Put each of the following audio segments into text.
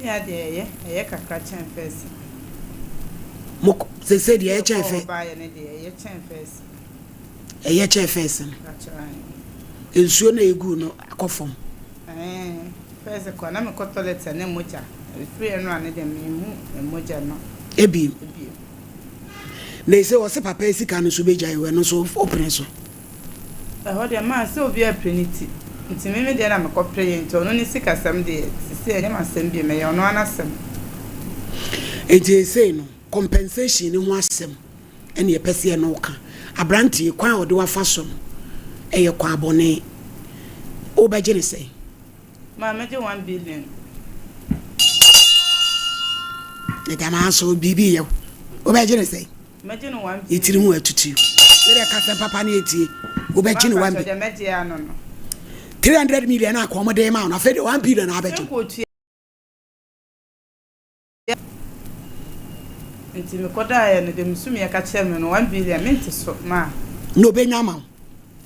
Seesei deɛ ɛyɛ, ɛyɛ kakra kyɛn first no. Mo seesei deɛ ɛyɛ kyɛn fɛ. Yɛkɔɔ hɔ baeɛ no deɛ ɛyɛ kyɛn first no. Ɛyɛ kyɛn first no. Mpakyɛw ae. Nsuo no a egu no akɔ fam. Ɛɛ, first koraa na mekɔ toilet a na mogya, ɛfiri ɛno a ne deɛ menhu mogya no. Ebiem. Ebiem. Na ese ɔse papa yi sika no nso bɛgyae o, ɛno nso wopene so? Ɛhɔ deɛ maa sɛ obiara pere ne ti nti me me deɛ na mekɔ pere yɛ nti ɔno ne sikasɛm deɛ sesei ɛnyɛ m'asɛm biom ɛyɛ ɔno ara n'asɛm. Nti esei no compensation no ho asɛm ɛna yɛpɛ sɛ yɛne wo ka. Aberanteɛ yi kwan a ɔde wo afa so no ɛyɛ kwan bɔne. Wobɛgye no sɛn? Maa mɛgye one billion. Ɛda maa so biribi yɛ wo. Wobɛgye no sɛn? Mɛgye no one Yɛ tiri billion. ho atutu. Wode ka sɛm papa ne yɛtie. Wobɛgye no one Mampakyɛ billion. deɛ mɛgye ano no. 300 million a kɔn de ma wo no afei de 1 billion Sɛ abɛgye. nkotua nti mekɔdaeɛ no deɛ mesumiiɛ ka kyerɛɛ me no 1 billion mente so maa. Na obɛnya ama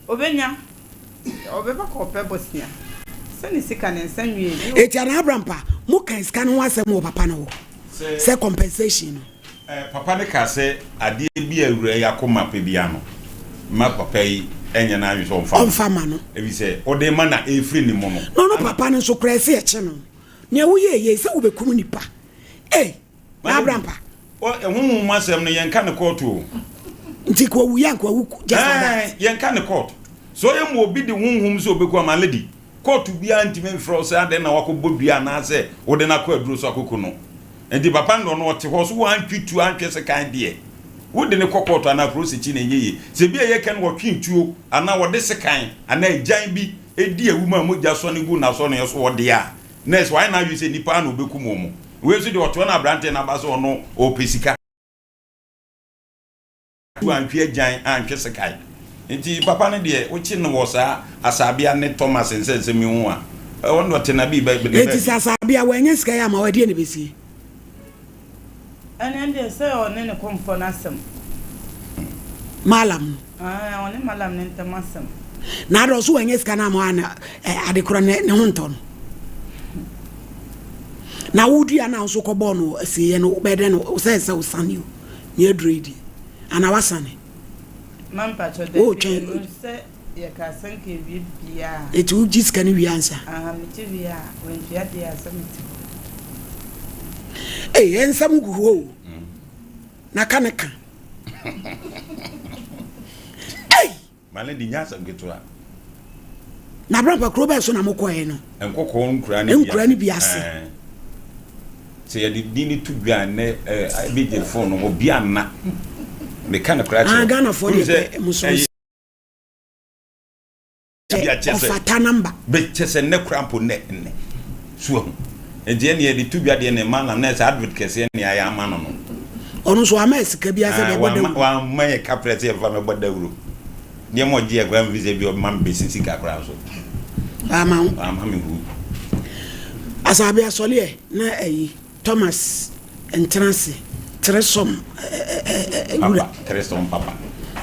wo. Obɛnya. Ɔbɛba kɔpɛ bosea. Sɛ ne sika ne nsa nwie bi. Eti anaa Abrampa mo kan sika no ho asɛm wɔ papa no hɔ sɛ compensation no. Papa no kaa sɛ adeɛ bi a awuraa yi akoma pɛ biara no, mma papa yi nyɛ n'adwene sɛ ɔmfa Ɔmfa ma no. Ɛfiri sɛ ɔde rema na ɛrefiri ne mu no. Na ɔno papa no nso koraa ɛsɛ yɛkye no. Nea woyɛɛ yei sɛ wobɛkum nipa. Ei! Na Abrampa. Honhom mu asɛm no yɛnka no kɔɔto o. Nti ka ɔwuiɛ a nka wawu just like that. Yɛnka no kɔɔto. Sɛ ɔyɛ ma obi de honhom sɛ ɔbɛku ama lady, kɔɔto biara ntumi mfrɛ wo sɛ adɛn na wakɔbɔ dua anaasɛ wode no akɔ aduro so akɔku no. Nti papa no deɛ ɔno ɔte hɔ so wantwe tuo antwe sekan deɛ, wode no kɔ kɔɔto anaa prosekyi na ɛnyɛ yie. Sɛ bi a ɛyɛ kɛ no ɔtwe tuo anaa ɔde sekan anaa agyan bi di awu ma mogya sɔne gu n'asɔneɛ so ɔdeɛ a, Nurse, wayɛ n'adwene sɛ nnipa ara na ɔbɛkum wɔn. Wei nso deɛ ɔte hɔ na aberanteɛ no aba sɛ ɔno ɔrepɛ sika. Antwe agyan, antwe sekan. Nti papa no deɛ wokye no wɔ saa Asabea ne Thomas nsɛnsɛm yi ho a, ɔno deɛ ɔte n'abi bɛ ne Enti baabi. sɛ Asabea wannya sika yi amma wo a, ɛdeɛn na ɛbɛsie? Ɛno deɛ sɛ ɔne ne kɔmfoɔ no asɛm. Mallam no. Aane, ɔne Mallam no ntam asɛm. Na adɔ so wanya sika no ama a na ade korɔ ne ne ho ntɔ no. Na wo dua no a nso kɔbɔɔ no asieeɛ no wobɛyɛ dɛn no sɛ sɛ wosane o ne aduro yi deɛ anaa wasane. Ma mpakyɛ dabi Wotwɛn ɛno sɛ yɛka sɛ nka ewie biaa. Eti wogye sika no wie ansa? Aha megye wie a wantua deɛ a sɛ mete hɔ. Ei nsɛm gu hɔ o na ka ne ka. Ei! My lady nyɛ asɛm ketewa. Na Abrampa kuro bɛn so na mokɔɛ no? Nkɔkɔɔ nkura no bi ase. Nkura no bi ase. Sɛ yɛde din no to dwa nnɛ ɛbi gye phone no obi anna. Meka no koraa kyerɛ. Ah Ghanafoɔ deɛ pɛ muso. Sɛ ɔfata number. Bɛ kyɛ sɛ nnɛ koraa mpo nnɛ nnɛ. So wahu? Nti ɛnneɛ yɛde to dwa deɛ ne ma nam na ɛsɛ advert kɛseɛ ne ayɛ ama no no. Ɔno nso wamma yɛ sika biara sɛ bɛbɔ dawuro. Wamma yɛ kaprɛ sɛ yɛmfa mɛbɔ dawuro. Nneɛma ɔgye yɛ koraa mfi sɛ bi ɔbɛma me bɛsi sika koraa nso. Wamma wo. Wamma me hu. Asaabe asɔleɛ na ayi. Thomas ntena ase teresom wura. Papa, teresom papa.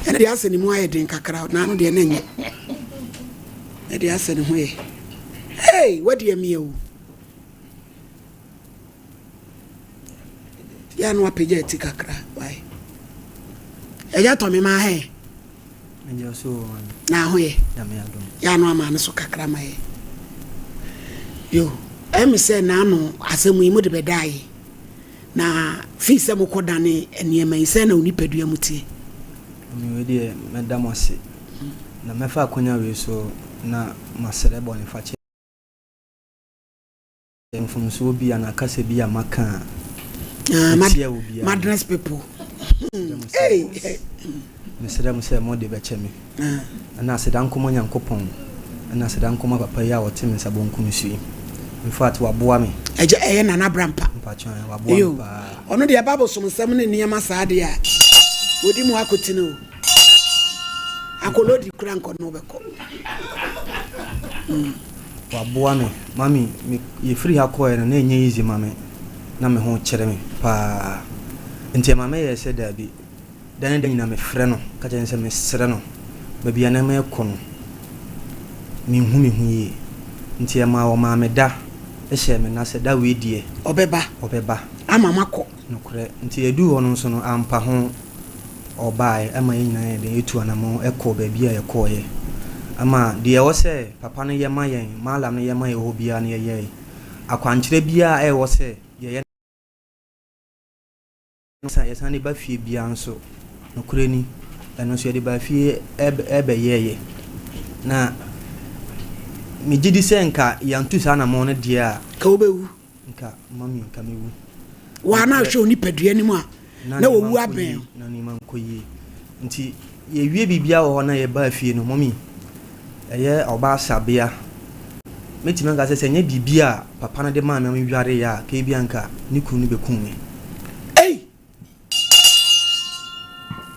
Ɛna deɛ asɛ ne mu ayɛ den kakra na ano deɛ na nyɛ. Na deɛ asɛ ne ho yɛ. Hey, wadi amia o. Yɛ ano apagya ati kakra. Why? Ɛyɛ tɔ me ma hɛ. Na ho yɛ. Yɛ ano ama no so kakra ma yɛ. Yo, ɛmi sɛ n'ano asɛm yi mo de bɛda yi. Na fi sɛ mokɔ dane nneɛma yi sɛ na onipadua mu teɛ. Mami wei deɛ mɛda mo ase. Na mɛfa akwanya wei so na masrɛ bɔnefakyɛ. Mfomsoɔ bi anaa kasa bi a maka a Ah, mad ɛtia obiara no, madness people. mesrɛ mo sɛ, Hey! mesrɛ mo sɛ mode bɛkyɛ me. Ah. Ɛna aseda nkɔma Nyankopɔn, ɛna aseda nkɔma papa yi a ɔte me nsa bonkum so yi. In fact, waboa me. Ɛgya ɛyɛ Nana Brampa. Mpakyɛ ɛ, waboa me Yo, paa. ɔno deɛ ɛba bosomsɛm ne nneɛma saa deɛ a, ɔdi mu akotene o. Akolodi kura nkɔ no bɛkɔ. Mm. Waboa me mami me yɛfiri ha kɔɛ no na ɛnyɛ easy ma me na me ho kyere me paa nti ɛma me yɛɛ sɛ daabi da ne da nyina me frɛ no ka kyerɛ no sɛ mesrɛ no baabi a na mekɔ no menhu me ho yie nti ɛma ɔmaa me da. hyɛɛ me na sɛ da wei deɛ. Ɔbɛba. Ɔbɛba. Ama makɔ. Nokorɛ. Nti yɛduu hɔ no nso no, ampa ho ɔbaeɛ ma yɛn nyinaa yɛɛ dɛn, yɛtuu anamɔn kɔɔ baabi a yɛkɔeɛ. Ama deɛ ɛwɔ sɛ papa no yɛ ma yɛn, Mallam no yɛ ma yɛn wɔ hɔ biara no yɛyɛe. Akwankyerɛ biara a ɛwɔ sɛ yɛyɛ no, yɛsan de ba fie biara nso, nokorɛ ni, ɛno nso yɛde baa fie bɛyɛeɛ. Na megye di sɛ nka yɛantu saa anamɔn no deɛ a. Nka wobɛwu. Nka mummy nka mewu. Waa na ahwɛ onipadua no mu a na owu abɛn o. Na nneɛma nkɔ yie. Nti yɛwie biribiara wɔ hɔ na yɛbaa fie no mummy ɛyɛ ɔbaa sabea. Mɛtumi aka sɛ sɛ ɛnyɛ biribi a papa no de maa me ma medwareeɛ a nka ebia nka ne kunu no bɛkum me. Ei!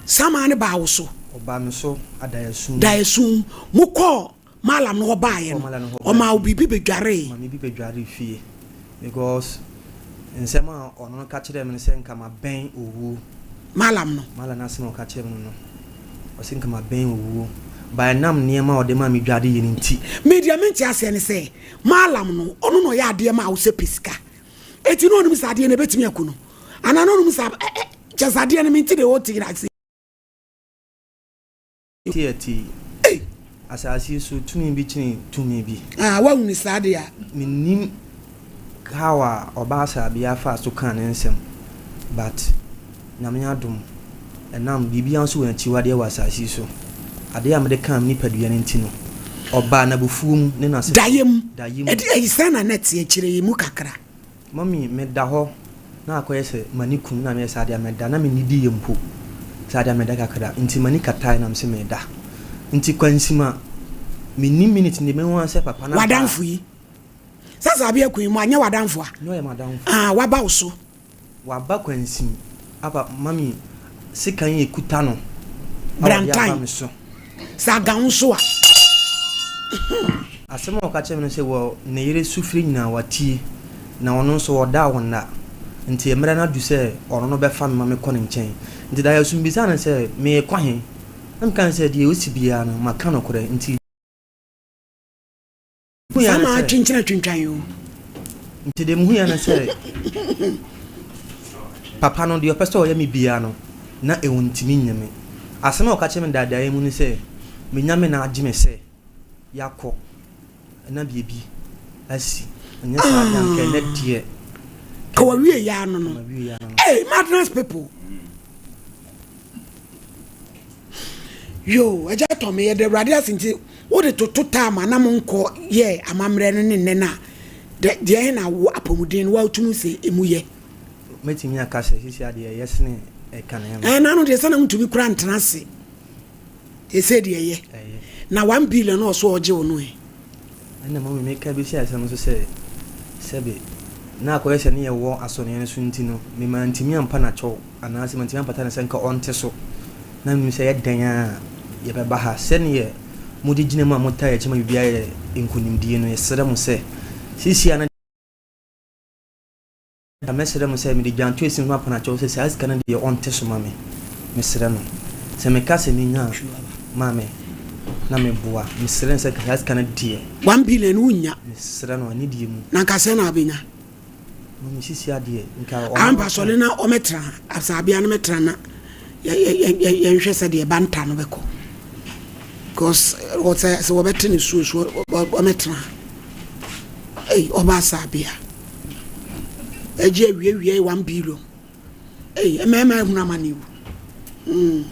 Samaa no baa wo so. Ɔbaa me so adaeɛso mu. Daeɛso mu. Mokɔɔ Mallam no hɔ baeɛ no, ɔmaa wo biribi bɛdwaree. Ɔmaa me biribi bɛdwaree fie because nsɛm a ɔno no ka kyerɛɛ me no sɛ nka mabɛn owuo. Mallam no. Mallam no asɛm a ɔka kyerɛɛ me no no, ɔse nka mabɛn owuo but ɛnam nneɛma a ɔde maa me dwareeɛ no nti. Me deɛ mente aseɛ ne sɛ, Mallam no, ɔno na ɔyɛ adeɛ maa wo sɛ pɛ sika. Enti na ɔnim sɛ adeɛ no ɛbɛtumi aku no? Anaa na ɔnim sɛ, ɛ, ɛ, kyɛ sɛ adeɛ no mente deɛ ɔte ase. Te ɛte yi. Ei! Asase yi so tumi bi kyene tumi bi. Ah, woahu no saa de a. Mennim how a ɔbaa Asabea faa so kaa ne nsɛm but Nyame adom ɛnam biribiara nso wɔ n'akyiwadeɛ wɔ asase yi so. Adeɛ a mede kaa me nipadua no nti no, ɔbaa n'abufuo mu ne n'asefoɔ. Daeɛ mu. Daeɛ mu. Ɛde, ɛyi sɛn na na ɛteɛ? Kyerɛ yɛn mu kakra. Mummy, meda hɔ na akɔyɛ sɛ m'ani kum na meyɛ saa deɛ a mɛda na mennidiiɛ mpo saa deɛ a mɛda kakra nti m'ani kataeɛ na mese meda nti kwansima mennim minute no deɛ mehu ara sɛ papa no aba a. W'adamfo yi sɛ saa bia kun yi mu anyɛ w'adamfo a Nyɛ ɔyɛ m'adamfo. Ah waba wo so. Waba kwansim aba mummy sekan yi ekuta no a ɔde aba Brantan me so. Sɛ aga wo nso a. Asɛm a ɔka kyerɛɛ me ne sɛ wɔ ne yere sufrɛ nyinaa watie, na ɔno nso ɔda a ɔnna. Nti mmerɛ no adu sɛ ɔno no bɛfa me ma mekɔ ne nkyɛn. Nti daeɛso mebisaa no sɛ, merekɔ he? Na meka ne sɛ, deɛ ɔsi biara no, maka nokorɛ. Nti. Saa maa twinkyina twintwan o. Nti deɛ mehu yɛ ne sɛ papa no deɛ ɔpɛ sɛ ɔyɛ me biara no na ɛntumi nyɛ me. Asɛm a ɔka kyerɛ me daadaeɛ mu ne sɛ me Nyame na agye me sɛ yɛakɔ na biribi asi. Ɛnyɛ saa deɛ anka ɛnɛ deɛ. Ka wawie yɛ ano no. Hey, madness people. Yoo agya tɔ me yɛda awurade ase nti wode toto time a na mo nkɔ yɛ amammerɛ no ne nnɛ no a deɛ he na wo apɔmuden no woatumi sɛ emu yɛ. Mɛtumi aka sɛ sisi adeɛ ɛyɛ sene ɛkane no. Ɛɛ na ano deɛ sɛ na wontumi kura ntena ase ɛsɛ deɛ ɛyɛ na 1 billion na ɔso ɔgye wo no ɛ. Ɛna mɔmi meka bɛsi asɛm so sɛ sɛbe na akɔyɛ sɛ ne yɛwɔ asɔneɛ no so nti no mema ntumi ampa na kyɛw. Anaasɛ mantumi ampata no sɛ nka ɔnte so, na menim sɛ ɛyɛ dɛn ara a, yɛbɛba ha. Sɛdeɛ mode gyina mu a motaa yɛn akyi ma biribiara yɛ nkonimdie no, yɛsrɛ mo sɛ, seesei ara na mɛsrɛ mo sɛ mede dwantoa asi me ho aponakyɛw sɛ saa sika no deɛ ɔnte so ma me. Mesrɛ no. Sɛ meka sɛ menya a, ma me na meboa. Mesrɛ no sɛ saa sika no deɛ. One billion no wonnya. Mesrɛ no, anidie mu. Na nka sɛn na wobɛnya? Ampa sɔre na ɔmɛtra asabea no mɛtra na yɛnhwɛ sɛ deɛ banta no bɛkɔ because sɛ sɛ wɔbɛte ne suo so ɔmɛtra ei ɔba asabea ɛgye awiewie 1 billion ei mmarima ehunu amane o mm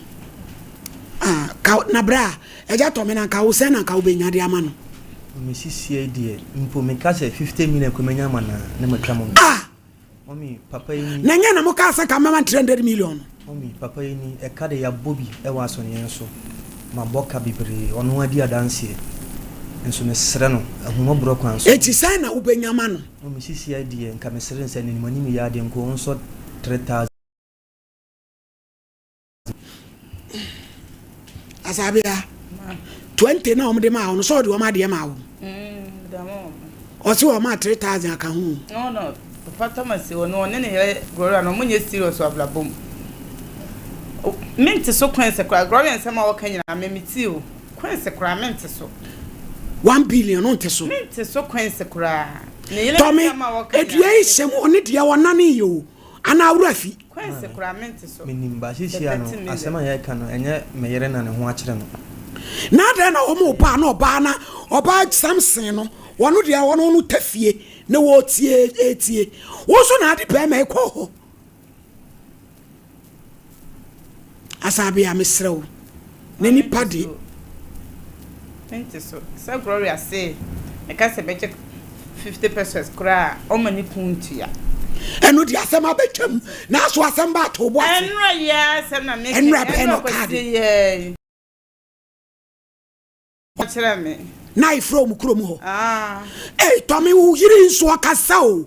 ah ka na bra ɛgya tɔ me na nka wo sɛn na nka wobɛnya de ama no. Me sisiei deɛ mpo meka sɛ 50 million kɔ menya ama no a na matwa mo Ah! Mummy papa yi ni. Na nyɛ na mo kaa sɛ nka mɛma no 300 million no. Mummy papa yi ni ɛka de yɛabɔ bi wɔ asɔneɛ so mabɔ ka bebree ɔno ara di adanseɛ nso mesrɛ no ahummɔborɔ kwan so. Enti sɛn na wobɛnya ma no? Mummy sisiei deɛ nka mesrɛ no sɛ n'anim anim yɛ adeɛ nka ɔnsɔ 3000. Asabea, 20 na wɔn de maa wɔn sɛ ɔde wɔn adeɛ maa wɔn. Ɔsi wɔn maa 3000 aka ho. No no, Papa Thomas wɔ no ɔne ne yere Gloria no wɔn nyɛ serious wɔ abrabɔ mu. Mente so Quincy koraa Gloria nsɛm a ɔka nyinaa me me ti o Quincy koraa mente so. 1 billion no nte so. Mente so Quincy koraa. Tɔme, edua yi hyɛ mu ɔne deɛ ɔnane yɛ o, anaa awura fi. Menim ba seesei a no asɛm a yɛreka no ɛnyɛ me yere na ne ho akyere no. Na adɛn na wɔn ba na ɔbaa na ɔbaa Samson no wɔn deɛ wɔn no ta fie na wɔtie etie wɔn nso na ade bɛrima ekɔ hɔ. Asabea mesrɛ wo na nipa de. Mente so. Sɛ Gloria se meka sɛ bɛgye 50 pesos koraa a ɔma ne kun ntua. Ɛno deɛ asɛm abɛtwam nanso asɛm ba ato bo ase. Ɛnora yi ara asɛm na meka yi. Ɛnora bɛn na ɔkaa de. Ɔkyerɛ me. Na efrɛ wɔn kurom hɔ. Ei tɔme wo yere nso ɔkasa o.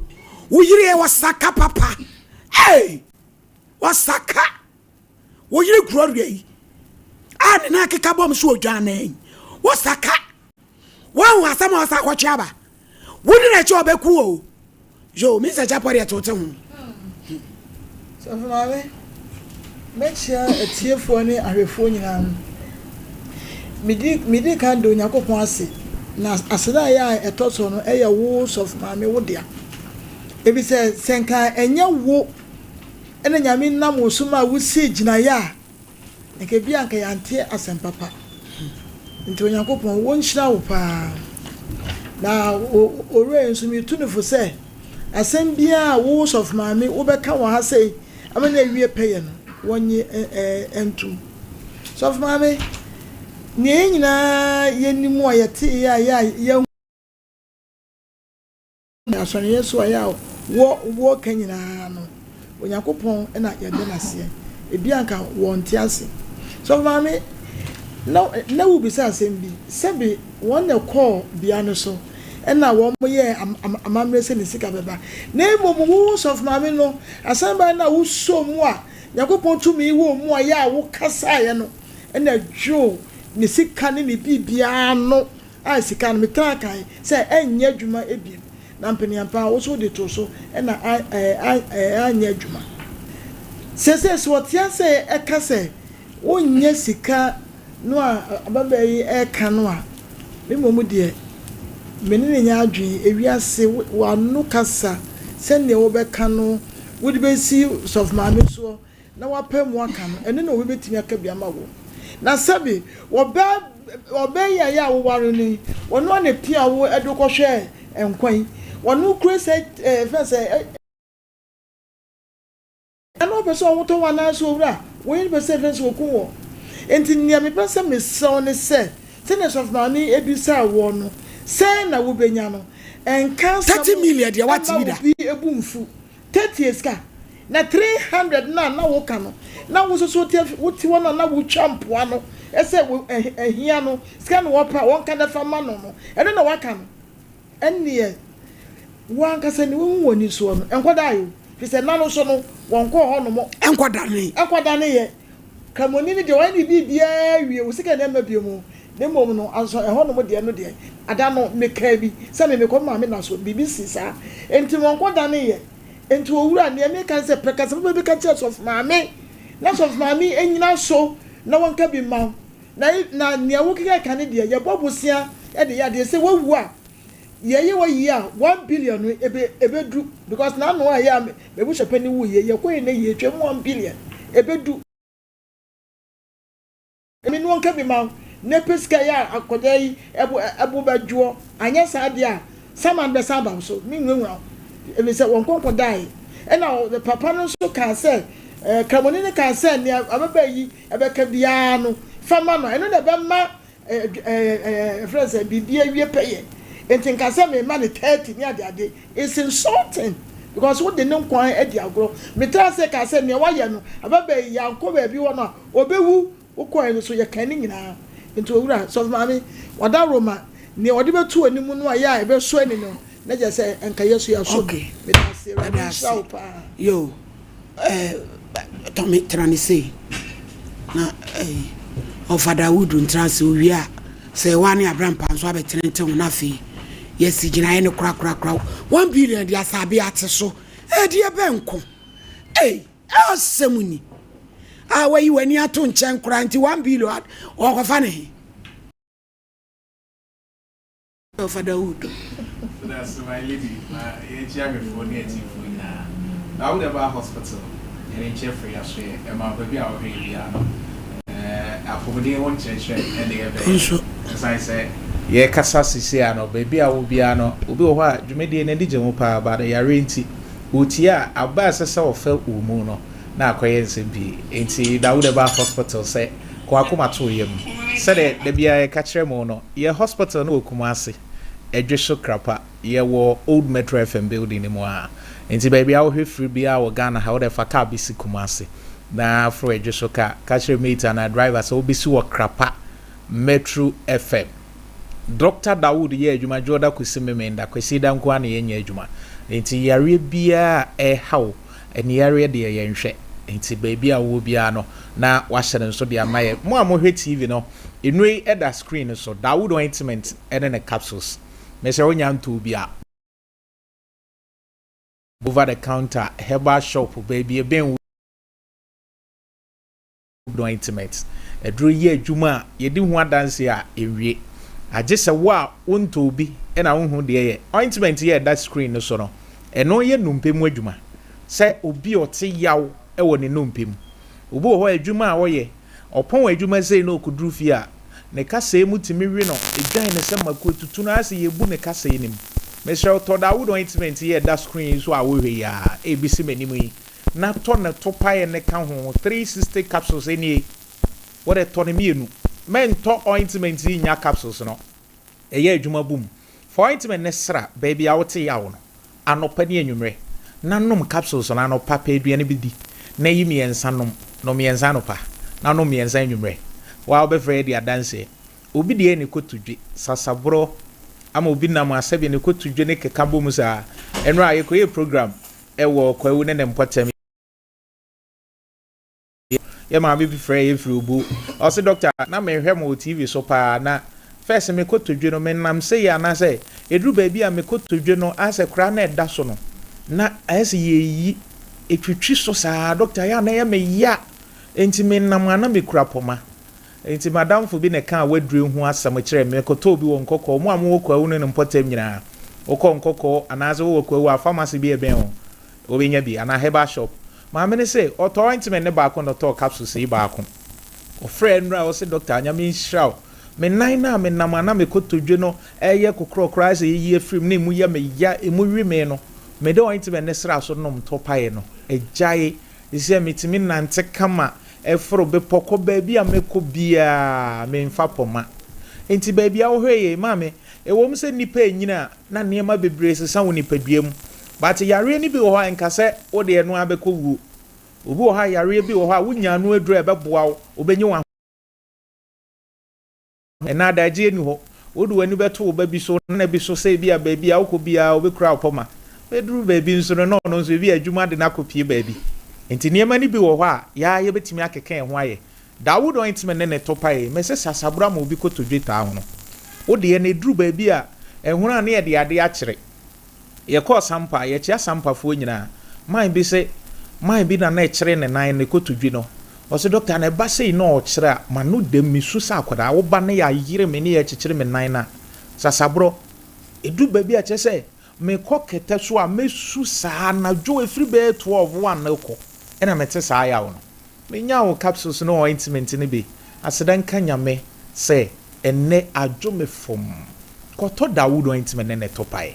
Wo yere yɛ ɔsaka papa. Ei ɔsaka. Wo yere Gloria yi a ne nan keka bɔm so odwan nan yi. Ɔsaka. Wɔn asɛm a ɔsa akɔtwe aba. Wo di n'akyi ɔbɛku o. Yo, me nsa kyapɔ deɛ to te ho. Sɔfo Maame, mɛkyia atiefoɔ ne ahwɛfoɔ nyinaa. Medi medi kan da Onyankopɔn ase, na aseda a ɛyɛ a ɛtɔ so no ɛyɛ wo Sɔfo Maame wo dea. Efisɛ sɛ nka ɛnyɛ wo ɛna Nyame nam wo so ma wosii gyinaeɛ a, Nka ebia anka yɛante asɛm papa. Nti Onyankopɔn wɔnhyira wo paa. Na owura yi nso metu no fo sɛ asɛm biara a wo sɔfo maame wobɛka wɔ ha sei ama no awie pɛyɛ no wɔnye ntom. Sɔfo maame, nea yɛn nyinaa yɛnim a yɛteeɛ a yɛ a yɛahu Asɔreyɛ so a yɛ a wɔ wɔ ka nyinaa no, Onyankopɔn na yɛda no aseɛ. Ebia anka wɔnte ase. Sɔfo maame, na na wobisa asɛm bi, sɛbe wɔn na ɛkɔɔ bea no so ɛna wɔn yɛɛ amammerɛ sɛ ne sika bɛba. Na mmom wo sɔfo maame no, asɛmba no a wosɔɔ mu a Nyankopɔn tumi wɔ mu a yɛ a wokasaeɛ no na ɛdwoo ne sika ne ne biribiara ano. A sika no, metaa kae sɛ ɛnyɛ adwuma bio, na mpeneampa wo nso wode too so na anyɛ adwuma. Seesei sɛ ɔte ase ka sɛ wonyɛ sika no a ababaa yi reka no a, me mmom deɛ, me ne no nyɛ adwene. Ewiase, w'ano kasa, sɛdeɛ wobɛka no, wode bɛsi sɔfo maame soɔ, na w'apae mu aka no, ɛno na obi bɛtumi aka bi ama wo. Na sɛbe ɔbaa ɔbaa yi a yɛ a woware no yi, ɔno ara na epia wo de wo kɔhwɛɛ nkwa yi. Ɔno kura sɛ ɛɛ fɛn sɛ ɛna ɔpɛ sɛ ɔwotɔ wo anaasɛ owura, wo yere pɛ sɛ fɛn sɛ oku wɔ. Enti nea mepɛ sɛ mesrɛ wo ne sɛ, sɛnea sɔfo maame yi bisaa woɔ no, sɛn na wobɛnya no? Ɛnka asɛm 30 million deɛ wate mma bi da. obi bo mfu. 30 sika na 300 no a na woka no na wo nso so wote wote hɔ no a na wotwa mpoa no sɛ wo ahia no sika na wɔpɛ a wɔnka na fa ma no no ɛno na waka no ɛnneɛ wo ankasa ne wohu wɔ ani soɔ no ɛnkɔdaeɛ o firi sɛ nna no nso no wɔnkɔɔ hɔ nom ɛnkɔdane ɛnkɔdaneeɛ Kramoni no deɛ wayɛ ne biribiara wie wo sika na ɛmma bio mu na mmom no anso ɛhɔ nom deɛ no deɛ ada no mekaa bi sɛ me mekɔ me maame na so biribi sii saa nti wɔnkɔ dane yɛ nti owura neɛ meka ne sɛ pɛ kasa papa bi ka kyerɛ sɔfo maame na sɔfo maame nyina so na wɔnka bi mma wo na na nea wokeka ka ne deɛ yɛbɔ bosea de yɛ adeɛ sɛ wawu a yɛyɛ wɔ yie a one billion no ebe ebedu because n'ano a ɛyɛ a m'abusuapɛni wu yɛ yɛkɔ yɛ na yie twam one billion ebedu me no nka bi ma wo na pɛ sika yɛ a akwadaa yi ɛbo ɛbo bɛdwoɔ anyɛ saa deɛ a saman bɛsan aba wo so me nwurawura wo ɛfiri sɛ wɔn kɔnkɔ dae ɛna papa no nso kaa sɛ ɛɛ kramoni no kaa sɛ nea ababaa yi ɛbɛka biara no fa ma no ɛno na ɛbɛma ɛfrɛ sɛ biribi awie pɛyɛ nti nka sɛ mema no 30 ne ade ade it's insulting because wode ne nkwa adi agorɔ metra ase kaa sɛ nea wayɛ no ababaa yi yɛankɔ baabi hɔ no a ɔbɛwu wokɔɛ no so yɛka ne nyinaa nti owura sɔfo maame wada roma nea ɔde bɛto anim no a yɛ a ɛbɛsɔ ani no na kyerɛ sɛ nka yɛ so yɛasɔ bi meda ase awurade nhyira wo paa yo Eh, Tommy tena ne sei na eh, ɔfa Dawudu ntra ase owie a sɛ ɛwɔ ne abrampa nso abɛtena nte ho na afei yɛsi gyinaeɛ no korakorakora one billion de asabe ate so ɛdeɛ bɛnko ei asɛm ni a wayi w'ani ato nkyɛn koraa nti one billion ɔkɔfa ne he. Ɔfa Dawudu. Medase my lady na yɛnkyia ahwɛfoɔ ne atiefoɔ nyinaa. Na wo deɛ baa hospital yɛde nkyɛ firi asoɛ ɛma baabi a wohwɛ yɛ biara no apomuden ho nkyerɛkyerɛ ɛna yɛbɛyɛ. Nso. Ɛsan sɛ yɛkasa sisi a no baabi a wo biara no obi wɔ hɔ a dwumadie no ani gye ho paa but yareɛ nti ɔtie a aba a ɛsɛ sɛ ɔfa wɔ mu no na akɔyɛ nsɛm pii nti na wo deɛ baa hospital sɛ kɔ akoma to yam sɛdeɛ da biara yɛka kyerɛ mo no yɛ hospital no wɔ Kumasi Ɛdweso Krapa, yɛwɔ Old Metro FM building no mu a. Nti baabi a wohwɛ firi biara wɔ Ghana ha, wode fa car bɛsi Kumasi na foro Ɛdweso car, ka kyerɛ mate anaa driver sɛ wobɛsi wɔ Krapa Metro FM. Doctor Dawood yɛ adwuma Dwoɔda kɔsi Memenda, Kwasieda nko ara na yɛnyɛ adwuma. Nti yareɛ biara a ɛreha wo, aniyareɛ deɛ yɛnhwɛ. Nti baabi a wowɔ biara no na wahyɛ no nso de ama yɛn. Mo a mohwɛ TV no, nnuro yi da screen no so, Dawood ointment ne ne capsules. Mesrɛ wo nya ntɔɔ bi a, over the counter herbal shop baabi ɛbɛn wo ointment. Aduro yi yɛ adwuma a yɛdi ho adanseɛ a ɛnwie. Agye sɛ wo a wontɔɔ bi na wonhu deɛ ɛyɛ. Ointment yi a ɛda screen no so no, ɛno yɛ nnompe mu adwuma. Sɛ obi a ɔte yaw wɔ ne nnompe mu. Obi wɔ hɔ a adwuma a ɔyɛ, ɔpɔn adwuma sei na ɔkɔduru fie a, ne kasɛe mu tumi we no, ɛdwan no sɛ mako, ɛtutu no ara sɛ yɛbu ne kasɛe no mu. Mesrɛ wo, tɔ Dawood ointment yi a ɛda screen yi so a worehwɛ yi ara, ɛrebɛsi m'anim yi, na tɔ ne topaeɛ no ka ho, 360 capsules nie, wode tɔ no mmienu. Mɛntɔ ointment yi nnya capsules no. Ɛyɛ adwuma bom. Fa ointment no sra baabi a wote yaw no anɔpa ne anwummere, na nom capsules no anɔpa. Pɛ aduane bi di, na yi mmiɛnsa nom. Nom mmiɛnsa anɔpa, na nom mmiɛnsa anwummere. Wo ara wobɛfrɛ adi adanseɛ. Obi deɛ ne kotodwe, sasaborɔ ama obi nam a sɛdeɛ ne kotodwe no keka bom saa. Ɛnnora yɛkɔyɛɛ program wɔ Kwawu ne ne mpɔtam. Yɛ maame bi frɛɛ yɛ firi Obu. Ɔse doctor na me hwɛ mo wɔ TV so paa na first me kotodwe no me nam sei anaasɛ ɛduru baabi a me kotodwe no ayɛ sɛ koraa na ɛda so no na ayɛ sɛ yɛyi ɛtwitwi so saa doctor yɛ a na ɛyɛ me ya enti me nam a na me kura pɔma enti madamfo bi na ɛkaa waduro ho asɛm kyerɛɛ me mekɔtɔɔ bi wɔ Nkɔkɔɔ mo a mowɔ Kwawu ne ne mpɔtam nyinaa wokɔ Nkɔkɔɔ anaasɛ wowɔ Kwawu a pharmacy bi ɛbɛn wo Wobɛnya bi anaa herbal shop. Maame no se ɔtɔɔ ointment no baako na ɔtɔɔ capsules yi baako. Ɔfrɛɛ nnura a ɔse doctor Nyame nhyira wo. Me nan no a menam a na me kotodwe no ɛyɛ kokorɔ koraa ayɛ sɛ yɛyi afiri mu na emu yɛ me ya, emu we me no, mede ointment no sraa so nom tɔ paeɛ no, agyae. Seesei metumi nante kama, foro bepɔ kɔ baabi a mɛkɔ biara, memfa pɔma. Enti baabi a wohwɛ yei, maame, ɛwom sɛ nnipa renyini a na nneɛma bebree sesa wɔ nipadua mu, But yareɛ no bi wɔ hɔ a nka sɛ wode ɛno ara bɛkɔ wuo. Obi wɔ hɔ a yareɛ bi wɔ hɔ a wonya ano aduru a ɛbɛboa wo, wobɛnya wo Ɛnnɛ adagyeɛ nni hɔ. Wode w'ani bɛto wo ba bi so, wo nana bi so sɛ ebia baabi a wokɔ biara ɔbɛkura wo pɔma. Bɛduru baabi nso no na ɔno nso ebia adwuma de no akɔpue baabi. Nti nneɛma no bi wɔ hɔ a yɛn ara yɛbɛtumi akeka yɛn ho ayɛ. Dawood ointment ne ne to pae. Mese sasaboro ama obi kotodwe taa ho no. Wo deɛ no ɛduru baabi a ɛhono a na yɛde adeɛ akyere. Yɛkɔɔ Sampa, yɛkyea Sampafoɔ nyinaa. Man bi se, man bi na na ɛkyere ne nan, ne kotodwe no. Ɔse, Doctor, na ɛba sei na ɔkyere a, m'ano dam, mesu sɛ akwadaa. Wo ba no yɛayere me ne yɛrekyekyere me nan no a, sasaborɔ. Ɛduru baabi a kyerɛ sɛ, mekɔ kɛtɛ so a, mɛsu saa anadwo, ɛfiri bɛyɛ 12, 1 rekɔ, ɛna mete saa yaw no. Menyaa wo capsules ne ointment no bi, aseda nka Nyame sɛ ɛnnɛ adwo me fɔmm. Kɔtɔ Dawood ointment ne ne topae.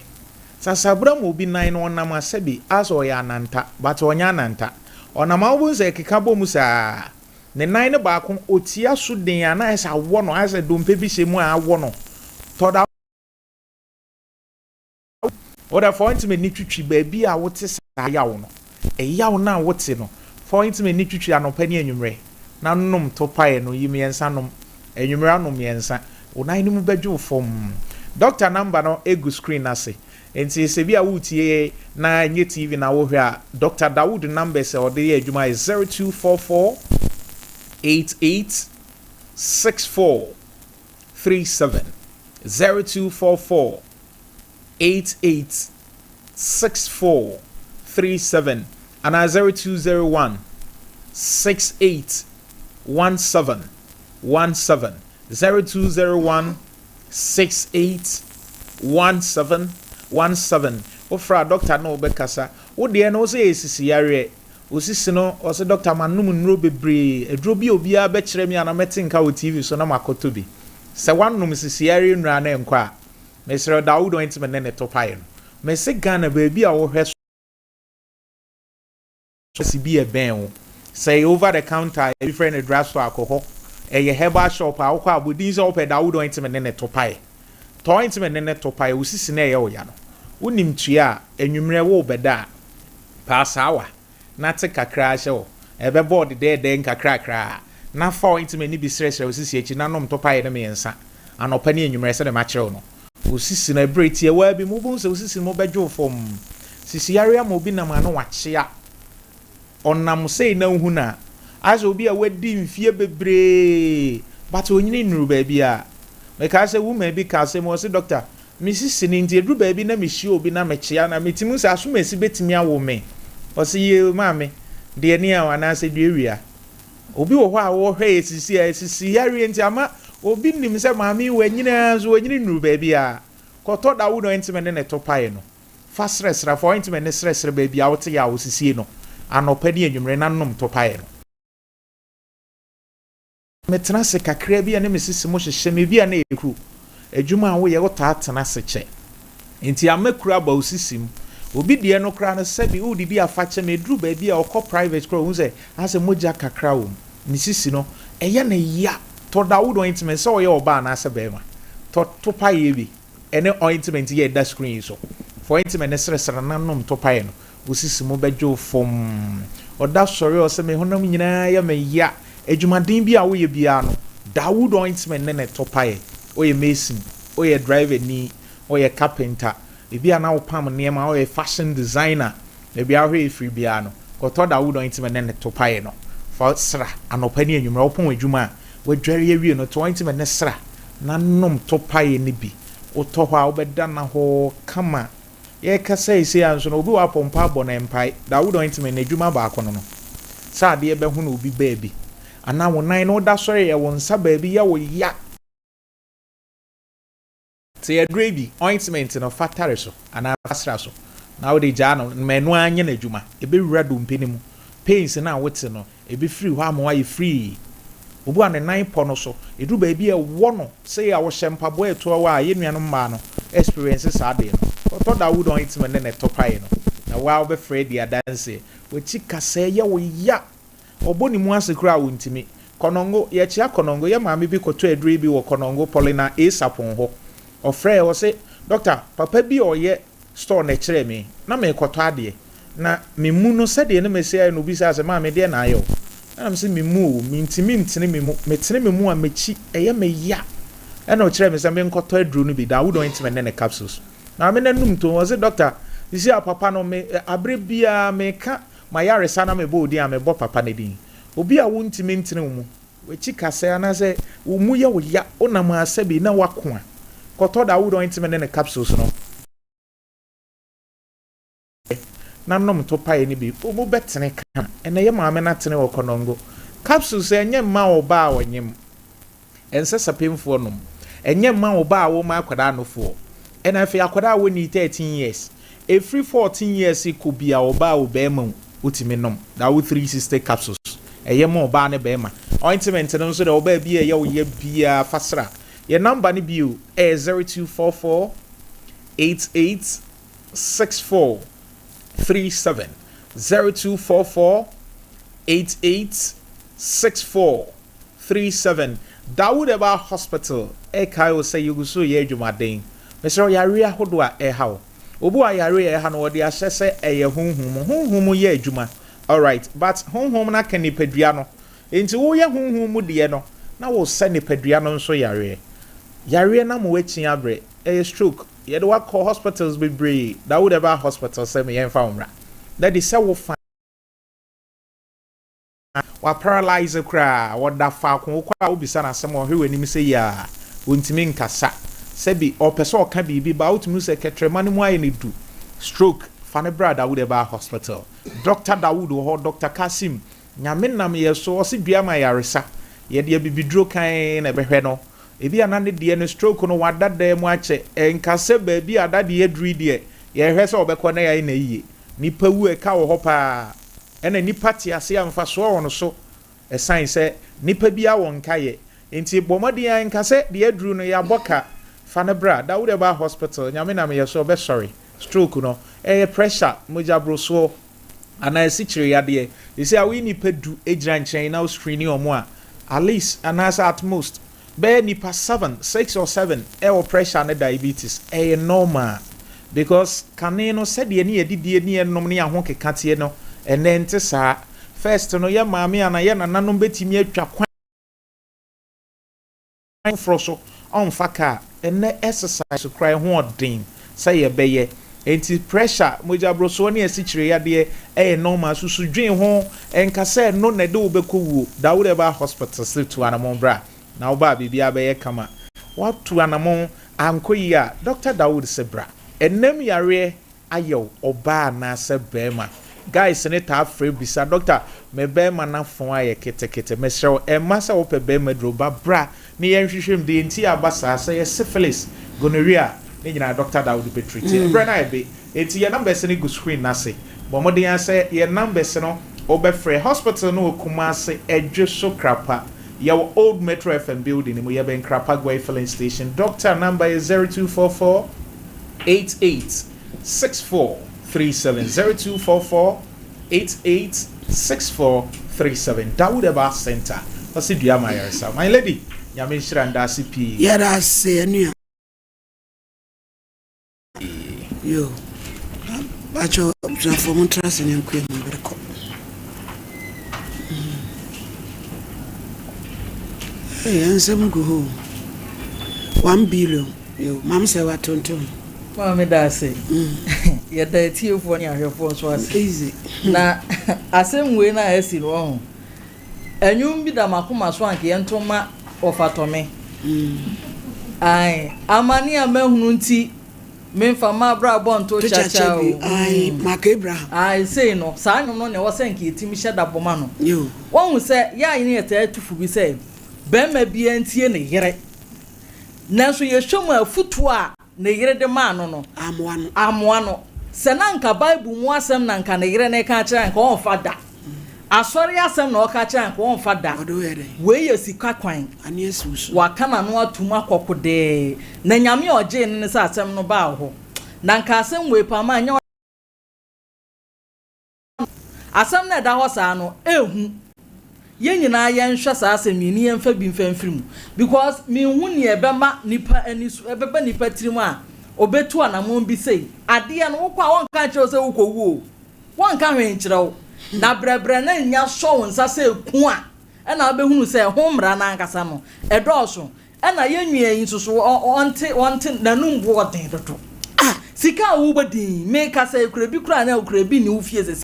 Sasabra ma obi nan no ɔnam a sɛbi asɛ ɔyɛ ananta but ɔnyɛ ananta. Ɔnam a wobɛhu sɛ ɛkeka bɔ mu saa. Ne nan no baako ɔtia so den a na ayɛ sɛ awɔ no ayɛ sɛ dompe bi hyɛ mu a awɔ no. Tɔ Dawood. Wo deɛ fa ointment no twitwi baabi a wote saa yaw no. Ɛyaw no a wote no, fa ointment no twitwi anɔpa ne anwummerɛ, na nom topaeɛ no, yi mmiɛnsa nom, anwummerɛ anom mmiɛnsa. Wo nan no mu bɛdwo wo fɔmm. Doctor number no gu screen no ase. Nti sɛ bi a woretie na ɛnyɛ TV na worehwɛ a, Doctor Dawood numbers a ɔde yɛ adwuma yɛ 0244 88 64 37, 0244 88 64 37 anaa 0201 68 17 17, 0201 68 17 17. Wofrɛ a dɔkta ne wo bɛkasa. Wo deɛ no wo sɛ ɛyɛ sisi yareɛ. Wo sisi no ɔse dɔkta manom nnuro bebree. Aduro bi a obiara bɛkyerɛ me a na mɛte nka wɔ TV so na makɔtɔ bi. Sɛ woanom sisi yareɛ nnuro a na ɛnkɔ a, mesrɛ wo Dawood ointment ne ne topaeɛ no. Mese Ghana baabi a wohwɛ so bi a ɛbɛn wo. Sɛ ɛyɛ over the counter a ebi frɛ no drug store akɔ hɔ. Ɛyɛ herbal shop a wokɔ a bɔ din sɛ wopɛ Dawood ointment ne ne topaeɛ. Tɔ ointment ne ne topaeɛ, wo sisi no ɛyɛ wo ya no. Wonim tua a, anwummerɛ worebɛda a, pɛ asaawa na te kakra hyɛ hɔ. Ɛbɛbɔ wo dedɛɛdɛɛ nkakrakra na fa ointment no bi srɛsrɛ wo sisi akyi na nom topaeɛ no mmiɛnsa anɔpa ne anwummerɛ sɛdeɛ makyerɛ wo no. Wo sisi no, ɛberɛ tiawaa bi mu, wobɛhu sɛ wo sisi no mu bɛdwo fɔmm. Sisi yareɛ ama obi nam ano wakyea. Ɔnam sei na wohu no a, ayɛ sɛ obi a wadi mfeɛ bebree but ɔnyini nnuru baabiara. Mekae sɛ woman bi ka asɛm, ɔse doctor, me sisi no nti ɛduru baabi na mehyia obi na mekyea no a, metumi hu sɛ asomasi bɛtumi awo me. Ɔse yee maame, deɛ ni a anaasɛ duawia. Obi wɔ hɔ a wɔhwɛ yɛ sisi a sisi yareɛ nti ama obi nim sɛ maame yi wanyini ara nso wanyini nnuru baabiara. Kɔtɔ dawud ointment ne ne to pae no. Fa srɛsrɛ, fa ointment no srɛsrɛ baabi a wote yaw sisie no anɔpa ne anwummere na nom to pae no. Metena ase kakra bi a na me sisi mu hyehye me, ebia na ɛyɛ kuru. Adwuma a woyɛ, wotaa tena ase kyɛ. Enti ama kuru aba wo sisi mu. Obi deɛ no koraa no, sɛbe woredidi afakyɛ ma ɛduru baabi a ɔkɔ private koraa ɔhu sɛ asɛ mogya kakra wɔ mu. Ne sisi no, ɛyɛ no ya. Tɔ Dawood ointment, sɛ ɔyɛ ɔbaa anaasɛ barima, tɔ topaeɛ bi ɛne ointment yi a ɛda screen yi so. Fa ointment no srɛsrɛ na nom topaeɛ no. Wo sisi mu bɛdwo wo fɔmm. Ɔda sɔre a ɔsɛ me honam nyinaa yɛ me ya. Adwumaden bi a woyɛ biara no, Dawood ointment ne na ɛtɔ paeɛ. Woyɛ mason, woyɛ driver ni, woyɛ carpenter, ebi a na wopam nneɛma, woyɛ fashion designer, baabi a wohwɛ ɛfiri biara no, kɔtɔ Dawood ointment ne na ɛtɔ paeɛ no. Fa sra anɔpa ne anwummerɛ. Wopɔn adwuma a, woadware awie no, tɔ ointment no sra na nom tɔ paeɛ no bi. Wotɔ hɔ a, wobɛda nnahɔɔ kama. Yɛrekasa yi sei ara nso no, obi wɔ hɔ a pɔmpɔ abɔ no ɛmpae. Dawood ointment n'adwuma baako no no, sɛ adeɛ bɛhono obi baabi, anaa wo nan no woda sɔre yɛ wo nsa baabi yɛ wo ya. Sɛ aduro yi bi, ointment no, fa tare so anaa fa sra so na wode gyaa no ma ɛno ara nyɛ n'adwuma. Ɛbɛwura dompe no mu. Pains no a wote no, Ɛbɛfiri hɔ ama wayɛ free. Obi a ne nan pɔ no so, ɛduru baabi a ɛwɔ no sei a ɔhyɛ mpaboa a ɛtoa hɔ a, yɛn nuanom mmaa no experience saa adeɛ no. Kɔtɔ Dawood ointment ne ne tɔ paeɛ no, na wo ara wobɛfrɛ adi adanseɛ. W'akyi kasɛɛ yɛ wo ya. Ɔbɔ ne mu ase koraa a ɔntumi. Kɔnɔngo, yɛkyea Kɔnɔngo, yɛn maame bi kɔtɔ aduro yi bi wɔ Kɔnɔngo, Paulina A. Sarpong hɔ. Ɔfrɛɛ, ɔse, Doctor, papa bi a ɔyɛ store na ɛkyerɛɛ me, na merekɔtɔ adeɛ, na me mu no sɛdeɛ na masi ayɛ no obisaa sɛ, maame deɛ na ayɛ wo? Ɛna mese me mu o, mentumi ntene me mu, metene me mu a m'akyi ɛyɛ me ya. Ɛna ɔkyerɛɛ me sɛ menkɔtɔ aduro no bi, Dawood ointment ne ne capsules. Maame no anum toom, ɔse doctor, sisi a papa no me, aberɛ biara meka m'ayaresa na mebɔ wo din a mebɔ papa no din. Obi a wontumi ntene wo mu, W'akyi kasɛe anaasɛ wo mu yɛ wo ya, wonam a sɛbi na woako a, kɔtɔ Dawood ointment ne ne capsules no na nom to pae no bi, wo mu bɛtene kama. Ɛnɛ yɛ maame no atene wɔ Kɔnɔngo. Capsules ɛnyɛ mma ɔbaa a ɔnyem. Ɛnsɛ sapemfoɔ nom. Ɛnyɛ mma ɔbaa a woma akwadaa nofoɔ. Ɛna afei akwadaa a wɔnnii 13 years. Ɛfiri 14 years rekɔ biara ɔbaa o barima o wotumi nom Dawo 360 capsules. Ɛyɛ ma ɔbaa ne barima. Ointment no nso deɛ ɔbaa bi a ɛyɛ wo ya biara fa sra. Yɛn number no bio ɛyɛ 0244 88 64 37, 0244 88 64 37, Dawood Herbal Hospital rekae wo sɛ yɛgu so reyɛ adwumaden. Mesrɛ wo, yareɛ ahodoɔ a ɛreha wo. Obi wɔ a yareɛ a ɛha no wɔde ahyɛ sɛ ɛyɛ honhom mu. Honhom mu yɛ adwuma alright but honhom no aka nipadua no. Enti woyɛ honhom mu deɛ no na wosɛ nipadua no nso yareɛ. Yareɛ no ama woakyi abrɛ. Ɛyɛ stroke. Yɛde wo akɔ hospitals bebree. Dawood Herbal Hospital sɛ me yɛmfa wo mmra. Daddy sɛ wo fa. Wa paralyse koraa, ɔda faako, wokɔ a wobisa no asɛm a ɔhwɛ w'anim sɛ yi a, ɔntumi nkasa. Sɛbi ɔpɛ sɛ ɔka biribi but wotumi hu sɛ kɛtrɛma no mu ayɛ no du. Stroke, fa no bra Dawood Herbal Hospital. Doctor Dawood wɔ hɔ, Doctor Kassim, Nyame nam yɛ so, ɔse dua ma ayaresa. Yɛde abibiduro kann na ɛbɛhwɛ no. Ebia na ne deɛ no stroke no wada dan mu akyɛ. Ɛnka sɛ baabi a dadeɛ aduru yi deɛ, yɛhwɛ sɛ ɔbɛkɔ na yɛayɛ no ayie. Nnipa wu a ɛka wɔ hɔ paa. Ɛna nnipa te ase a mfasoɔ wɔ no so. Ɛsan sɛ nnipa biara wɔ nkaeɛ. Nti bɔ mmɔden ara nka sɛ deɛ aduru no yɛabɔ ka. Fa no bra. Da wo deɛ ba hospital. Nyame nam yɛ so ɔbɛsɔre. Stroke no, ɛyɛ pressure, mogya borosoɔ. anaa asikyire yadeɛ. Seesei a woyi nnipa du gyina nkyɛn na wo screeni wɔn a, at least anaasɛ at most bɛyɛ nnipa seven, six or seven ɛwɔ pressure ne diabetes. Ɛyɛ normal because kane no sɛdeɛ ne yɛdidie ne yɛnom ne yɛn ahokeka teɛ no, ɛnnɛ ɛnte saa. First no yɛn maame anaa yɛn nananom bɛtumi atwa kwan foforɔ so ɔmfa kaa. Ɛnnɛ exercise koraa ɛho ɔden sɛ yɛbɛyɛ. Enti pressure, mogyaborosoɔ ne asikyire yadeɛ ɛyɛ normal. Susu dwen ho, ɛnka sɛ ɛno na ɛde wo bɛkɔ wuo. Dawood Herbal Hospital se tu anamɔn bra na woba a biribiara bɛyɛ kama. Woatu anamɔn ankɔ yie a, Doctor Dawood se bra. Ɛnam yareɛ ayɛ wo, ɔbaa anaasɛ barima. Guys no taa frɛ bisa, Doctor, me barima no afon ayɛ ketekete, mesrɛ wo, ɛmma sɛ wopɛ barima duro, ba bra na yɛnhwehwɛ mu deɛ nti a aba saa, sɛ ɛyɛ syphilis, gonorrhea, ne nyinaa Doctor Dawood bɛ treat. Ɛberɛ no ayɛ be, enti yɛn numbers no gu screen no ase. Bɔ mmɔden ara sɛ yɛn numbers no wobɛfrɛ. Hospital no wɔ Kumasi, Adwoso Krapa. Yɛwɔ Old Metro FM building no mu, yɛbɛn Krapa Guai filling station. Doctor number yɛ 0244 88 64 37, 0244 88 64 37. Dawood Herbal Center, ɔse dua ma ayaresa. My lady, Nyame nhyira, ndaase pii. Yɛda ase anua. Yo, bakyɛ abusuafoɔ mo ntra ase ne nkoa mu bere kɔ. Hey, nsɛm gu hɔ. 1 billion. Yo, maame sɛ watontom. Maame da ase. Yɛda atiefoɔ ne ahwɛfoɔ nso ase. Easy. Na asɛm wei no a asi no wɔ ho. Ɛnwom bi da m'akoma so anka yɛnto ma wɔfatɔme. Ae, amane a mahunu nti memfa m'abrabɔ nto kyakya o. Ae, Mark Abraham. Ae, sei no, saa nnwom no na ɛwɔ sɛ nka yɛtumi hyɛ da bɔ ma no. Yo. Wɔhu sɛ yɛ a yɛne yɛtaa tu fo bi sɛ barima biara ntie ne yere. Nanso yɛhwɛ mu a afotuo a ne yere de maa no no, Amoa no. amoa no. Sɛ na anka Bible mu asɛm na anka ne yere no reka akyerɛ a, anka ɔmfa da. Asɔre asɛm na ɔreka akyerɛ a, anka ɔmfa da. Ɔde wo yɛ dɛn? Wei yɛ sika kwan. Ani asi wo so. Waka n'ano atom akɔ kodɛɛ. Na Nyame a ɔgyee no ne sɛ asɛm no baa hɔ. Na anka asɛm wei paa ma ɛnyɛ Asɛm no a ɛda hɔ saa no, ɛhu. Yɛn nyinaa yɛnhwɛ saa asɛm yi ne yɛmfa bi mfa mfiri mu because menhu nea ɛbɛma nipa ani so, ɛbɛba nipa tirim a ɔbɛtu anamɔn bi sei. Adeɛ no wokɔ a wɔnka nkyerɛ wo sɛ wokɔwu o, wɔnka hwee nkyerɛ wo. Na brɛbrɛ no nya sɔ wo nsa sɛ ku a, ɛna wobɛhunu sɛ ɛho mmara no ankasa no, ɛdɔɔso. Ɛna yɛn nua yi nso so ɔnte ɔnte n'anum bo ɔden dodo. Ah sika a wobɔ din meka sɛ ekura bi koraa na okura bi nni wo fie sɛsi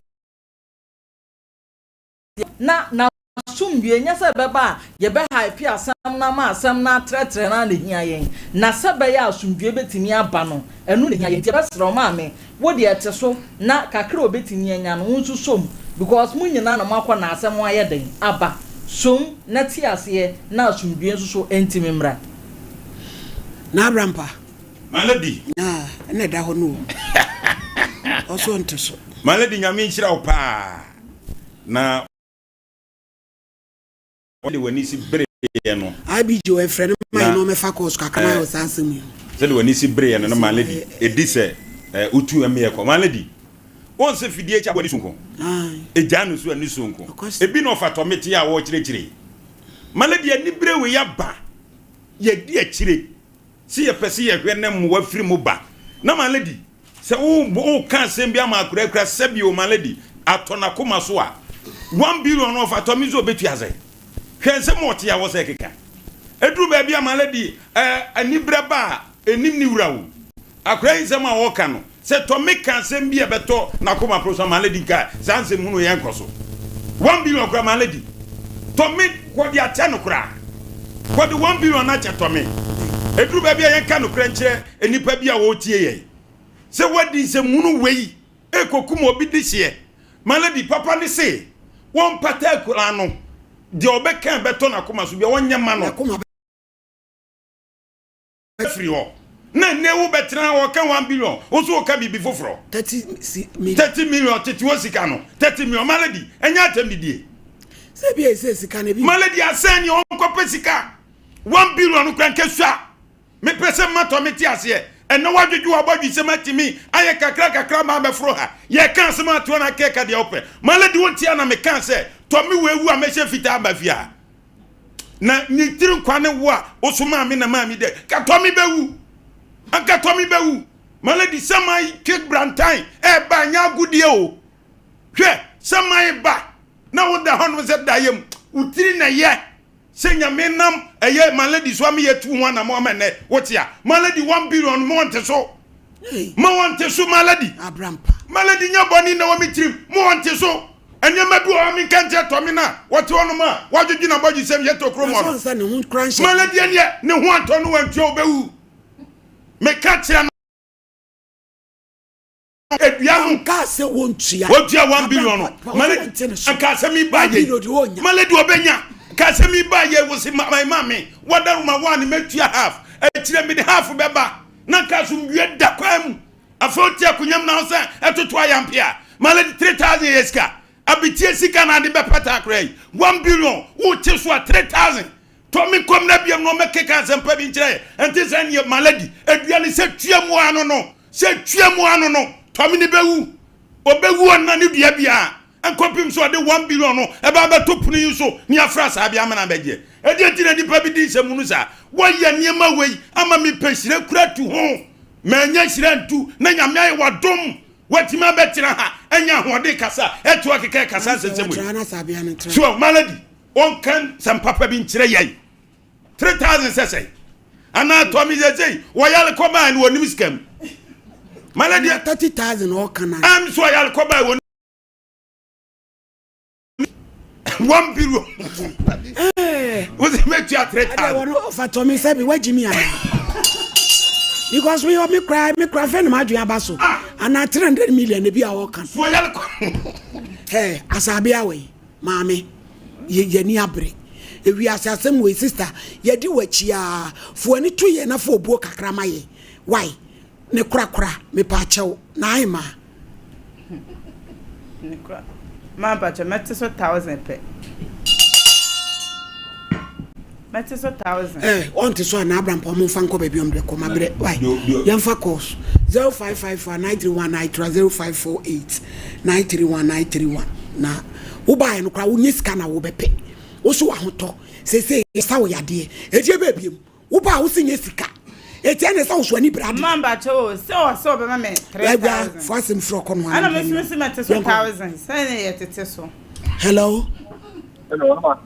na n'asomdwie nyɛ sɛ ɛbɛba a yɛbɛ hype asɛm no ama asɛm no atrɛtrɛ no ara na ehia yɛn na sɛ ɛbɛyɛ a asomdwie bɛtumi aba no ɛno na ehia yɛn nti yɛbɛsrɛ wo maame Wo deɛ te so na kakra a obetumi anya no wo nso som because mo nyinaa na moakɔ na asɛm ayɛ dɛn aba. Som na te aseɛ na asomdwie nso so ntimi mmra. Na abrampa. My lady. Ah, ɛna ɛda hɔ no o. Ɔso ɔnte so. My lady Nyame nhyira wo paa na. Wode w'ani si bereɛ no. IBG wɔ ɛfrɛ no ma yɛn na ɔmɛfa course kakra ma yɛ wɔ saa asɛm yi ho. Sɛde w'ani si bereɛ no no my lady ɛdi sɛ wotu ɛmeɛ kɔ my lady wɔn sɛ fidie akyi aboa ani so nko ɛgyaa no so ani so nko ebi na ɔfa tɔmete a wɔkyerɛkyerɛ yi my lady anibere wei aba yɛdi akyire sɛ yɛpɛ sɛ yɛhwɛ na mmoa firi mu ba na my lady Sɛ woka asɛm bi ama akwadaa kura sɛbi o my lady atɔ n'akoma so a 1 billion no ɔfa tɔ me nso obetua sɛ hwɛ nsɛm a ɔte a wɔsɛ keka eduru baabi a my lady ɛɛ anibrɛ ba a enim ne wura o akwadaa yi nsɛm a wɔka no sɛ tɔ me ka asɛm bi a ɛbɛtɔ n'akoma pro so my lady nka saa nsɛm hunu yɛn nkɔ so 1 billion kora my lady tɔ me kɔde akyɛ no koraa kɔde 1 billion akyɛ tɔ me eduru baabi a yɛnka no korɛ nkyerɛ nnipa bi a wɔretie yɛn sɛ wɔadi nsɛmhunu wei rekɔkum obi dehyeɛ. My lady, papa ne se wɔmpata akuraa no, deɛ ɔbɛka ɛbɛtɔ n'akoma so bia wɔnyɛ ma no. afiri hɔ. Na nnɛ wo bɛtena ha wɔka 1 billion, wo nso woka biribi foforɔ. 30 million. 30 million tete hɔ sika no, 30 million. Malady, ɛnyɛ atɛm didie. Sɛ bi ɛsɛ sika no bi. Malady asɛn ni ɔnkɔpɛ sika. 1 billion no kura nkɛsua. Mepɛ sɛ matɔ me te aseɛ. Ɛnɛ wadwodwo wabɔdwesɛm atumi ayɛ kakra kakra ma abɛforo ha. Yɛka asɛm atoa na akɛka deɛ wopɛ. Malady wo ntia na meka sɛ tɔ me wɔ ewu a mɛhyɛ fitaa aba fie a. Na ne tiri nkwa ne wo a wosomaa me na maa me dɛ ka tɔ me bɛwu. Anka tɔ me bɛwu. Malady sɛ ma twe brantan ɛɛba nyɛ agodie o. Hwɛ sɛ ma ba na woda hɔnom sɛ dayam wo tiri na yɛ Sɛ Nyame nam ɛyɛ ma lady so ama yɛatu ho anamɔ ama ɛnɛ wote a ma lady 1 billion ma wɔnte so ma wɔnte so ma lady ma lady nyɛ bɔne na wɔ me tirim ma wɔnte so nneɛma bi wɔ hɔ menka nkyerɛ tɔme no a wɔte hɔ nom a wɔadwedwe na bɔdwesɛm yɛ tɔ kurom hɔ no ma lady ɛneɛ ne ho antɔ no wantua wobɛwu meka kyerɛ no Edua ho. Ɔnkaa sɛ wɔntua. Wɔntua one billion no. Male nka asɛm yi ba yɛ. Male de ɔbɛnya. Nka asɛm yi ba yɛ wosi ma ma me. Wɔda ma wɔn a ne mɛtua half. Akyire mi de half bɛba. Na nka asomdue da kwan mu. Afei ɔte akonnwa mu na ɔsɛ ɛtoto ayampe a. Male de 3000 yɛ sika. Abetie sika na ade bɛpata akora yi. 1 billion wote so a 3000. Tɔ me kɔm na biam na ɔmɛkeka asɛmpa bi nkyerɛ yɛ. Ɛnte sɛ neɛ Maladi adua ne sɛ tua mu ano no. Sɛ tua mu ano no, tɔ me ne bɛwu. Ɔbɛwu ɔnna ne dua biara nkɔpem sɛ ɔde 1 billion no ɛba abɛto pono yi so ne afra saa bi amena bɛgyeɛ. Ɛdeɛ nti na nnipa bi di nsɛmhunu saa? Wɔyɛ nneɛma wei ama mepɛ hyira kura tu ho. Manya hyira ntu na Nyame ayɛ wadom. Watumi abɛtena ha anya ahoɔden kasa ɛto akeka kasa nsɛnsɛm wei. So Malady, ɔnka nsɛm papa bi nkyerɛ yɛn. 3000 sɛ sɛn anaa tɔ mi sɛ sɛi wɔyare kɔ baa no wɔnim sika mu mana deɛ 30000 ɔka na ɛm so ɔyare kɔ baa wɔn 1 billion wosi mɛtua 3000 ɔfa tɔ mi sɛ bi wagyi mi ana because mi mi kura mi kura fɛn na ma adwene aba so ah. ana 300 million ebi a ɔka so ɔyare kɔ ɛ asabe awɔ yi. Maame, yɛ yɛni abere. Ewiase asɛm wei sister, yɛdi w'akyi aa. Fo w'ani to yɛn na fa obuo kakra ma yɛn. Wai? Ne korakora, mepaakyɛw, Naahemaa. Ne kora, maa mpakyɛw mɛte so thousand pɛ. Mɛte so thousand. Eh, ɔnte so anaa abrampa ɔmo nfa nkɔ baabi ɔmo de kɔ mabrɛ wai yɛnfa calls 0554 931 931 0548 931 931 na wobaeɛ no koraa wonyɛ sika na wobɛpɛ wo so wahotɔ seesei yɛsa wo yadeɛ ɛdeɛ bɛɛ biam wobaa wo se nyɛ sika ɛti ɛne sɛ wo so ani bra de Mma mpakyɛ o sɛ ɔsɛ ɔbɛma me 3000 fo asɛm firi ɔkɔ no ana me nso mɛte so 1000 sɛ ne yɛtete so. Hello. Hello.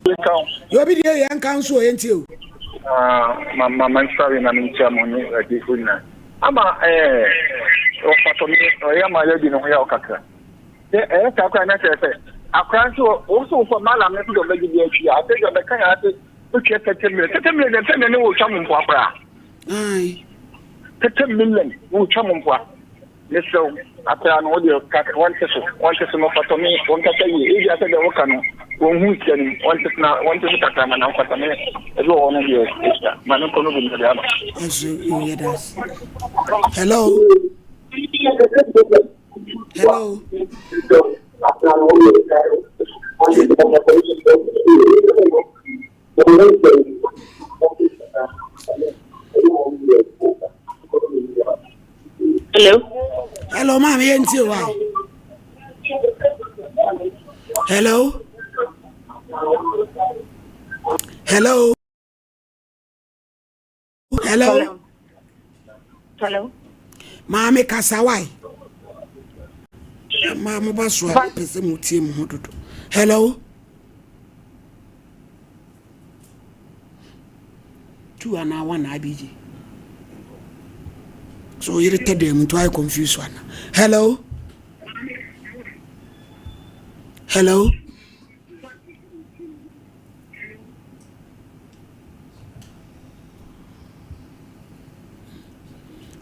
Yɛ obi deɛ yɛ nka nso ɔyɛ ntie o. Ma ma ma nsɔre na menkyia mo ne adiyifo nyinaa. Ama ɛɛ ɔfɔtɔ me ɔyɛ ama yɛadi ne ho yaw kakra. Sɛ ɛyɛ saa koraa na kyerɛ sɛ akora nso wo nso wofɔ malam no nso deɛ ɔbɛgye bi akyi a afei deɛ ɔbɛka yɛn ase wotua 30 million 30 million deɛ sɛ ne wotwa mo mpoa koraa. 30 million wotwa mo mpoa. Mesrɛ wo, akwadaa no, wo deɛ ka wɔnte so, wɔnte so no fata me, wɔnkasa yie. Ebia sɛdeɛ woka no, wɔnhu sika no mu, wɔnte so na wɔnte so kakra ma na mfata me. Ebi wɔ hɔ no deɛ, ɛsua. Ma me nkɔ no bi mede ama. Ɛso yɛ das. Hello. Hello. Hello. Hello, maame yɛn ti o wa. Hello. Hello. Hello. Hello. Maame kasa wai. Maa mo ba so a mo pɛ sɛ mo tie mo ho dodo. Hello. Two anaa one IBG. So oyere tɛ dɛm nti ayɛ confuse ana. Hello. Hello.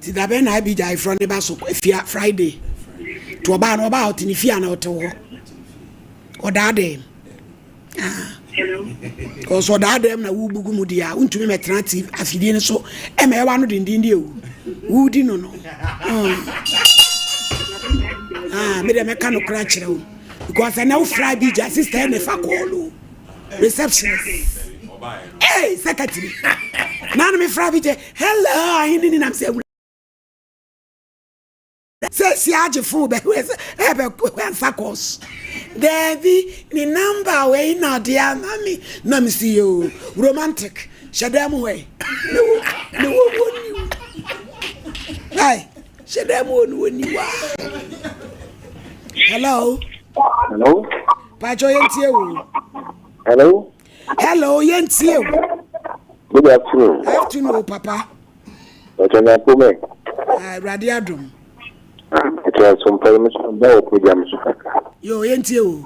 Ti da bɛn na Abigya ayeforɔ ne ba so fia Friday. Nti ɔbaa no ɔbaa ɔte ne fie ana ɔte hɔ. Ɔdaa dɛm. Ah. Kɔsɔ ɔdaa dɛm na wobugu mu deɛ a wontumi mɛtena TV afidie no so ɛma ɛwa no denden deɛ o wodi no no. Ah, me deɛ mɛka no kora kyerɛ wo because ɛnɛ wofra bi gya sister ɛna ɛfa kɔɔlo receptionist. Hey, secretary. Nanu me fra bi gya hello ahene ni nam sɛ Sɛ si agye fon bɛ ɛbɛ nfa kɔs. Daabi ne number wei na ɔde ama me na me si yoo romantic hyɛ dan mu hɔ yi ne wo ne wo wo ni wo ai hyɛ dan mu hɔ ne wo ni wa hello hello pacho yɛn tie wo hello hello yɛn tie wo good afternoon afternoon papa Ɔkyɛ Nyame mɛ. Ah, Awurade adom. Ɔkyɛ so mpa yi so ba wɔ program so kakra. Yo, yɛntie o.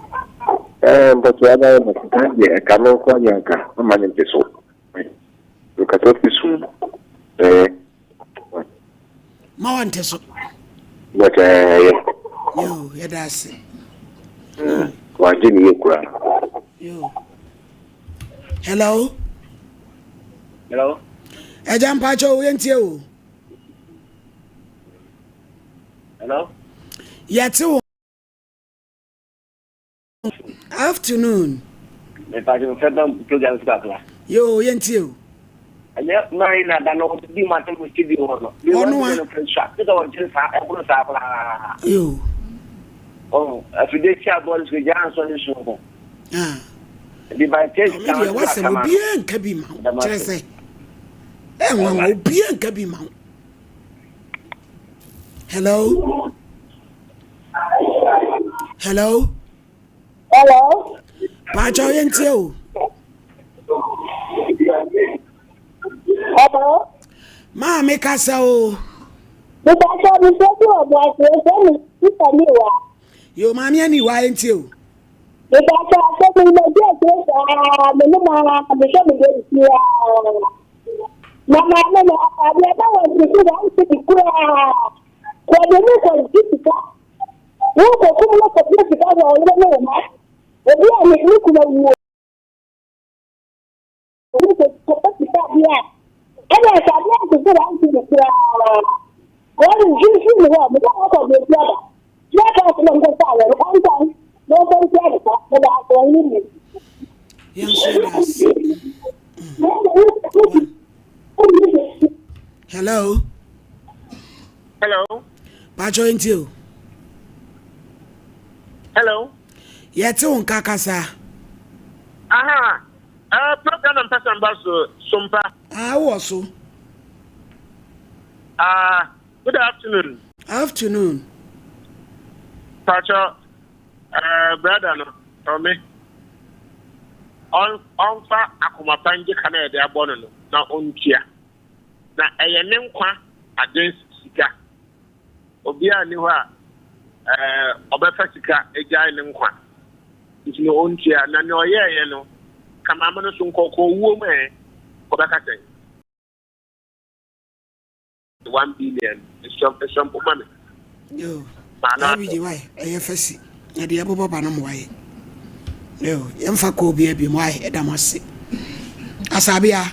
Eh, mpɔkyɛ aba yɛ mɛkeka deɛ ɛka me nko adeɛ anka mama ne nte so. Nkasa fi sum. Eh. Ma wɔnte so. Mpɔkyɛ yɛ. Yo, yɛda ase. Wagye ne yɛ kura. Yo. Hello. Hello. Ẹja mpakyɛ o yɛntie o. Hello. Yɛte wo. Afternoon. Mpakyɛ mo fɛ bɛ program so kakra. Yo yɛntie o. Ɛnyɛ mmaa na da no di mu asɛm wɔ studio hɔ no. Ɔno a. Sɛ wɔnkyere saa ɛboro saa koraa. Yo. Ɔn afidie si aboɔ no so gya ansɔ ne so ho. Ah. Ɔme deɛ wasɛm obiara nka bi ma wo kyerɛ sɛ ɛnwanwa obiara nka bi ma wo. Hello. Hello. Hello. Paakyɛ ɔyɛ ntie o. Hello. Maame kasa o. Mepaakyɛ mesɛ bi wɔ boase ɛsɛ me sista mi wa. Yo maame ani wa ntie o. Mepakyɛw asɛm yi madi akyire saa me ne mo ara mehwɛ me baby ti ara na maame no adeɛ na wɔn ti so wɔn ti koraa wɔde ne kɔ gye sika wɔn kɔ kum no kɔ gye sika wɔ ɔyere ne wɔn ma obi a ne ne kunu awuo. Obi sɛ kɔpɛ sika bi a, ɛna sɛ adeɛ ntoto wante no koraa. Wɔn mfimfini ne hɔ, mede wɔn akɔ deɛ aba. Tua paase na nkɔfa awɔ no, ɔntan na ɔmfa ntua ne ka, meda ase ɔhene mu. Yɛn nso yɛda ase. Hello. Hello. Pacho nti o. Hello. Yɛte wo nka kasa. Aha. Eh, program na mpɛ sɛ mba so sompa. Ah, wowɔ so. Ah, good afternoon. Afternoon. Pacho, eh, brother no, ɔme. Ɔn, ɔmfa akoma pa ngye ka na yɛde abɔ no no, na ɔntua. Na ɛyɛ ne nkwa against sika. Obiara nni hɔ a ɔbɛfa sika agyae ne nkwa. Nti no ɔntua. Na nea ɔyɛeɛ no, ka maame no so nkɔkɔɔ wuo mu ɛ, ɔbɛka sɛn? 1 billion mesrɛ mpo ma me. Yo, Abigye wai, ɛyɛ fɛ si. Na deɛ ɛbobɔ ba no mmoa yɛ. Yo, yɛmfa kɔɔ bi abiem wai, ɛda mo ase. Asabea,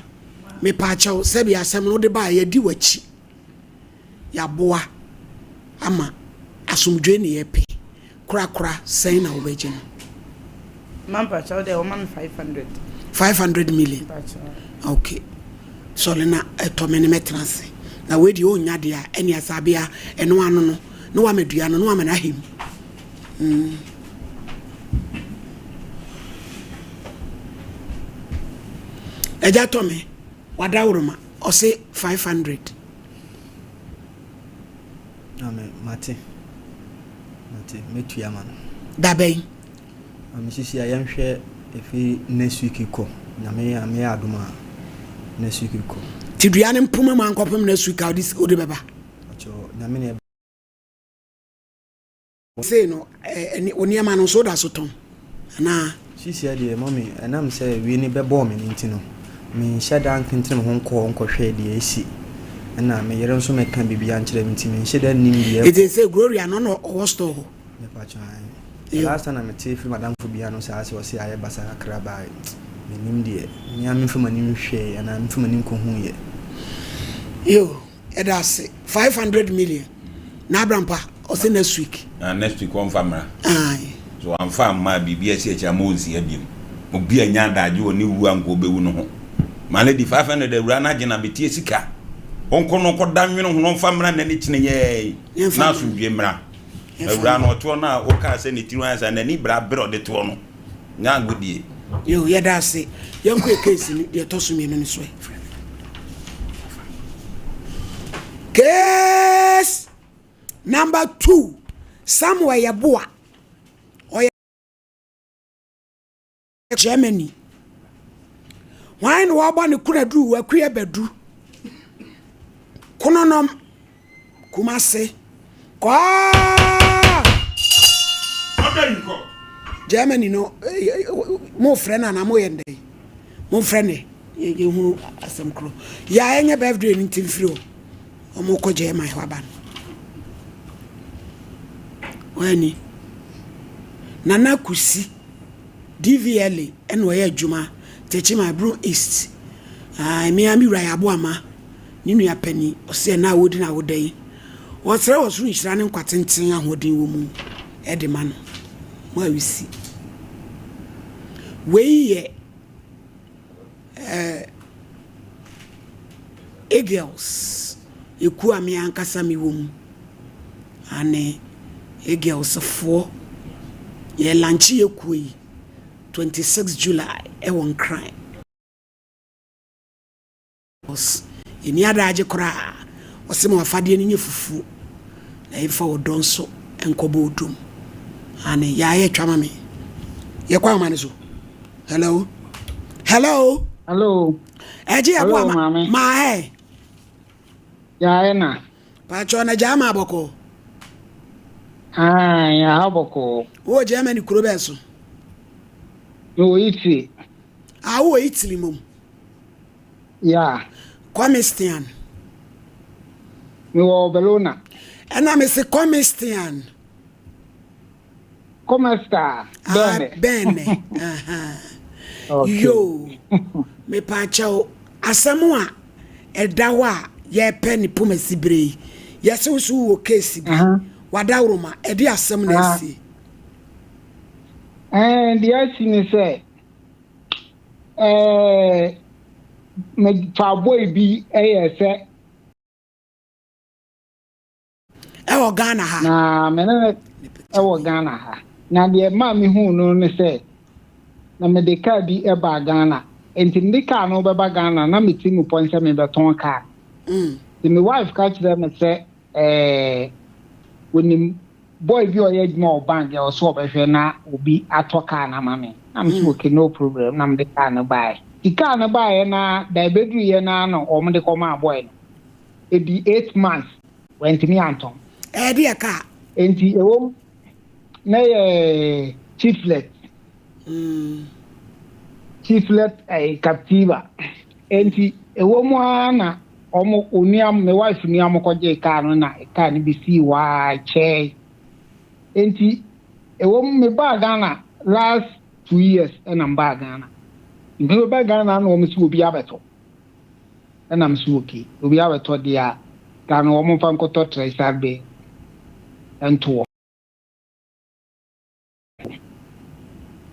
mepaakyɛw, sɛbi asɛm no wode baa yɛdi w'akyi. Yɛaboa ama asomdwoe ne yɛpɛ korakora sɛn na wobɛgye no. Ma mpakyɛw deɛ wɔma me 500. 500 million ok sɔle na ɛtɔ me ne mɛtena ase na wei deɛ ɔnnya deɛ a ɛne asabea ɛno ano no na wama dua no na wama no ahɛ mu mm. Agya tɔ me wadaworoma ɔse 500. Maame, mate. Mate, mɛtua ama no. Da bɛn? Maame, sisi a yɛnhwɛ ɛfiri next week kɔ. Nyame Nyame yɛ adom a, next week kɔ. Ti dua no mpoma mu ankɔpem next week a wode bɛba. Ɔkyɛ Nyame na Sei no, wo nneɛma no nso woda so tɔn anaa? Seesei deɛ mummy, ɛnam sɛ wei no bɛbɔɔ me no nti no, menhyɛ da nkentene me ho nkɔɔ hɔ nkɔhwɛɛ deɛ asi. Ɛna me yere nso mmɛka biribiara nkyerɛ me nti menhyɛ da nnim deɛ ɛkɔ. Nti seesei Gloria no na ɔwɔ store hɔ? Mepakyɛ ae. The last time na metee firi m'adamfo bi ano saa sɛ ɔse ayɛ basaa kakra but. Mennim deɛ, me ara memfa m'ani nhwɛeɛ anaa memfa m'ani nkɔhuiɛ. Yoo yɛda ase 500 million na abrampa ɔsɛ next week. Ah next week ɔnfa mmra. Aye. So wamfa amma a biribi asi akyire ama ɔnsi ha biom. Obi a nya adagye wɔ ne wu a nka ɔbɛwu no ho. My lady 500 awuraa no agye no abeteɛ sika. Ɔnkɔ no ɔnkɔda nwene ho na ɔmfa mmra nnɛ ne kyene yɛɛ na asomdwie mmra. Awuraa no ɔtoɔ no a wokaa sɛ ne tiri ho ayɛ saa n'ani bra berɛ ɔde toɔ no. Nyɛ agodie. Yoo yɛda ase. Yɛnkɔ yɛ case no deɛ ɛtɔ so mmienu no so ɛ. Case number 2 Samuel Yeboah ɔyɛ Germany. Hwan na wɔabɔ ne kunaduru Akua Badu Kononom Kumase kɔɔ Germany no mo frɛ no anaa moyɛ no dɛn momfrɛ no yɛhunu asɛm korɔ yɛ a ɛnyɛ birthday no nti mfiri hɔ wɔn kɔ Germany hɔ aba no wɔani Nana Kusi DVLA ɛna ɔyɛ adwuma Techiman Aburo East mmea me wura yɛ aboama ne nua panin, ɔse ɛna a wɔredi no awoda yi, ɔsrɛ ɔsoro nhyira ne nkwa tenten ahoɔden wɔ mu de ma no. Mo a wisi. Wei yɛ eh, Eagles ekuo a me ankasa mewɔ mu. Ane Eagles foɔ yɛ lanche yɛ kuo yi 26 July ɛwɔ Nkran. Ɔs, Yɛnni adaagye koraa. Ɔse ma w'afadeɛ no nyɛ fufuo na yɛmfa ɔdɔ nso nkɔbɔ odom. Aane, yaa yɛ twa ma me. Yɛkɔ ahoma no so. Hello? Hello? Hello? Ɛgye yɛ boa ma, ma ɛ. Yaa ɛ na. Paatwɔ na gyaa ma abɔkɔ. Ah, yaa abɔkɔ. Wowɔ Germany kuro bɛn so? Mewɔ Italy. Ah, wowɔ Italy mom. Yeah. Komistian. Me wɔ Bellona. Ɛna me se Komistian. Komesta. Ah, bɛnɛ. Okay. Yo. Me pa kyɛw asɛm a ɛda hɔ a yɛpɛ ne pomasi bere yi. Yɛse wo so wɔ case bi. Wadaworoma ɛde asɛm na asie. Eh, deɛ asi ne sɛ Ɛɛ, mefaa boy bi yɛ sɛ. Ɛwɔ Ghana ha. Na me ne no ɛwɔ Ghana ha. Na deɛ maa me huu no ne sɛ, na mede kaa bi baa Ghana. Nti mede kaa no bɛba Ghana na me ti mu pɔn sɛ mebɛtɔn kaa no. Mm. Nti me wife ka kyerɛ me sɛ ɛɛ onim boy bi a ɔyɛ adwuma wɔ bank ɛwɔ sɛ ɔbɛhwɛ na obi atɔ car no ama me na me sɛ mm. okay no problem na mede car no baeɛ nti car no baeɛ na da ɛbɛduruiɛ na na wɔn de kɔmaa boy no ɛdi eight months wantumi antɔn ɛde yɛ car nti ɛwom na yɛ chiflet mm. chiflet eh, captiva nti ɛwɔ mu ara na Wɔn onua me wife nua mo kɔgyee car no na car no besii hɔ ara kyɛɛe. Enti ɛwɔ mu mebaa Ghana last 2 years ɛna mebaa Ghana. Nti mebaa Ghana na wɔn si obi abɛtɔ. Ɛna me so okay obi abɛtɔ deɛ a car no wɔn mfa nkɔtɔ Tresar Bay nto hɔ.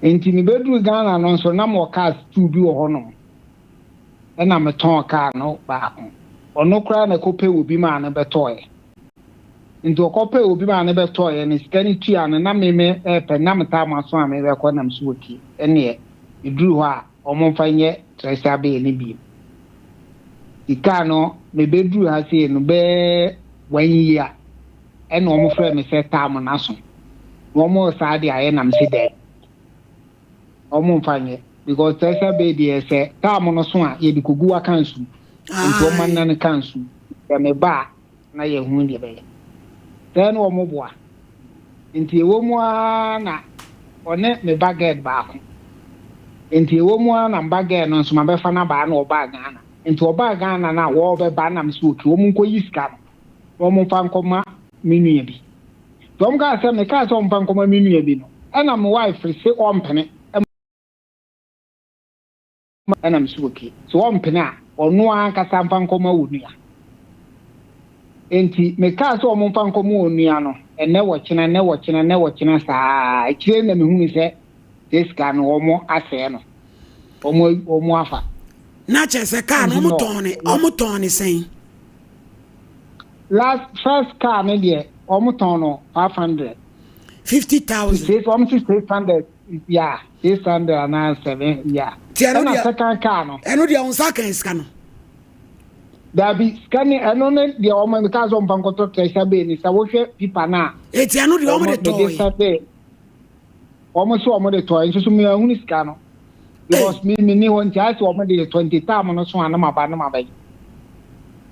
Enti mebɛduruu Ghana no nso, na mewɔ cars two bi wɔ hɔnom. Ɛna metɔn car no baako. Ɔno koraa na ɛkɔpɛɛ obi maa no bɛtɔeɛ. Nti ɔkɔpɛɛ obi maa no bɛtɔeɛ no, sika no tua no, na me mepɛ, na metaa m'aso a mebɛkɔ, na mese okay, ɛnneɛ meduru hɔ a, wɔmfa nyɛ Treasure Bay no bio. Nti car no, mebɛduruu ha sei no, bɛyɛ one year ɛna wɔn frɛ me sɛ taa mo n'aso na wɔn saa de ayɛ na me se daabi wɔn mfa nyɛ because tɛ sɛ bɛɛ deɛ sɛ taa mo no so a yɛde kogu waka nsu nti wɔn nna no ka nsu sɛ me ba a na yɛ hu deɛ bɛyɛ sɛ na wɔn boa nti ɛwɔ mu ara na ɔne me ba girl baako nti ɛwɔ mu ara na mba girl no nso ma bɛfa n'abaa na ɔbaa Ghana nti ɔbaa Ghana na wɔbɛba na me so okay wɔn nkɔ yi sika no na wɔmfa nkɔma me nua bi. Nti wɔn kaa sɛ, mekaa sɛ wɔmfa nkɔma me nua bi no, ɛna me wife se ɔmpene. Ɛna me so okay. Sɛ ɔmpene a, ɔno ara ankasa mfa nkɔma onua. Enti mekaa sɛ wɔmfa nkɔma onua no, ɛnnɛ wɔkyena, nnɛ wɔkyena, nnɛ wɔkyena saa. Akyire na mehunu sɛ saa sika no wɔn asɛe no, wɔn wɔn afa. Na kyerɛ sɛ kaa no Nti wɔn no, tɔn ne wɔn tɔn ne sɛn? Last first car no deɛ wɔn tɔn no 500. 50,000. Six wɔn si 600 yeah 600 anaa seven yeah. Ti ɛno Ɛna deɛ second car no. ɛno deɛ wɔn nsa kan sika no. Dabi sika ne ɛno ne deɛ wɔn kaa sɛ wɔn fa nkɔtɔ treasure bay ne sɛ wohwɛ pipa no a. Eti ɛno deɛ wɔn de Wɔn mede tɔɔe. sɛ de wɔn so wɔn de tɔɔe nso so mi ahunu sika no because mi mi ni hɔ nti ayɛ sɛ wɔn de tɔ nti taam no so a na ma ba na ma bɛgye.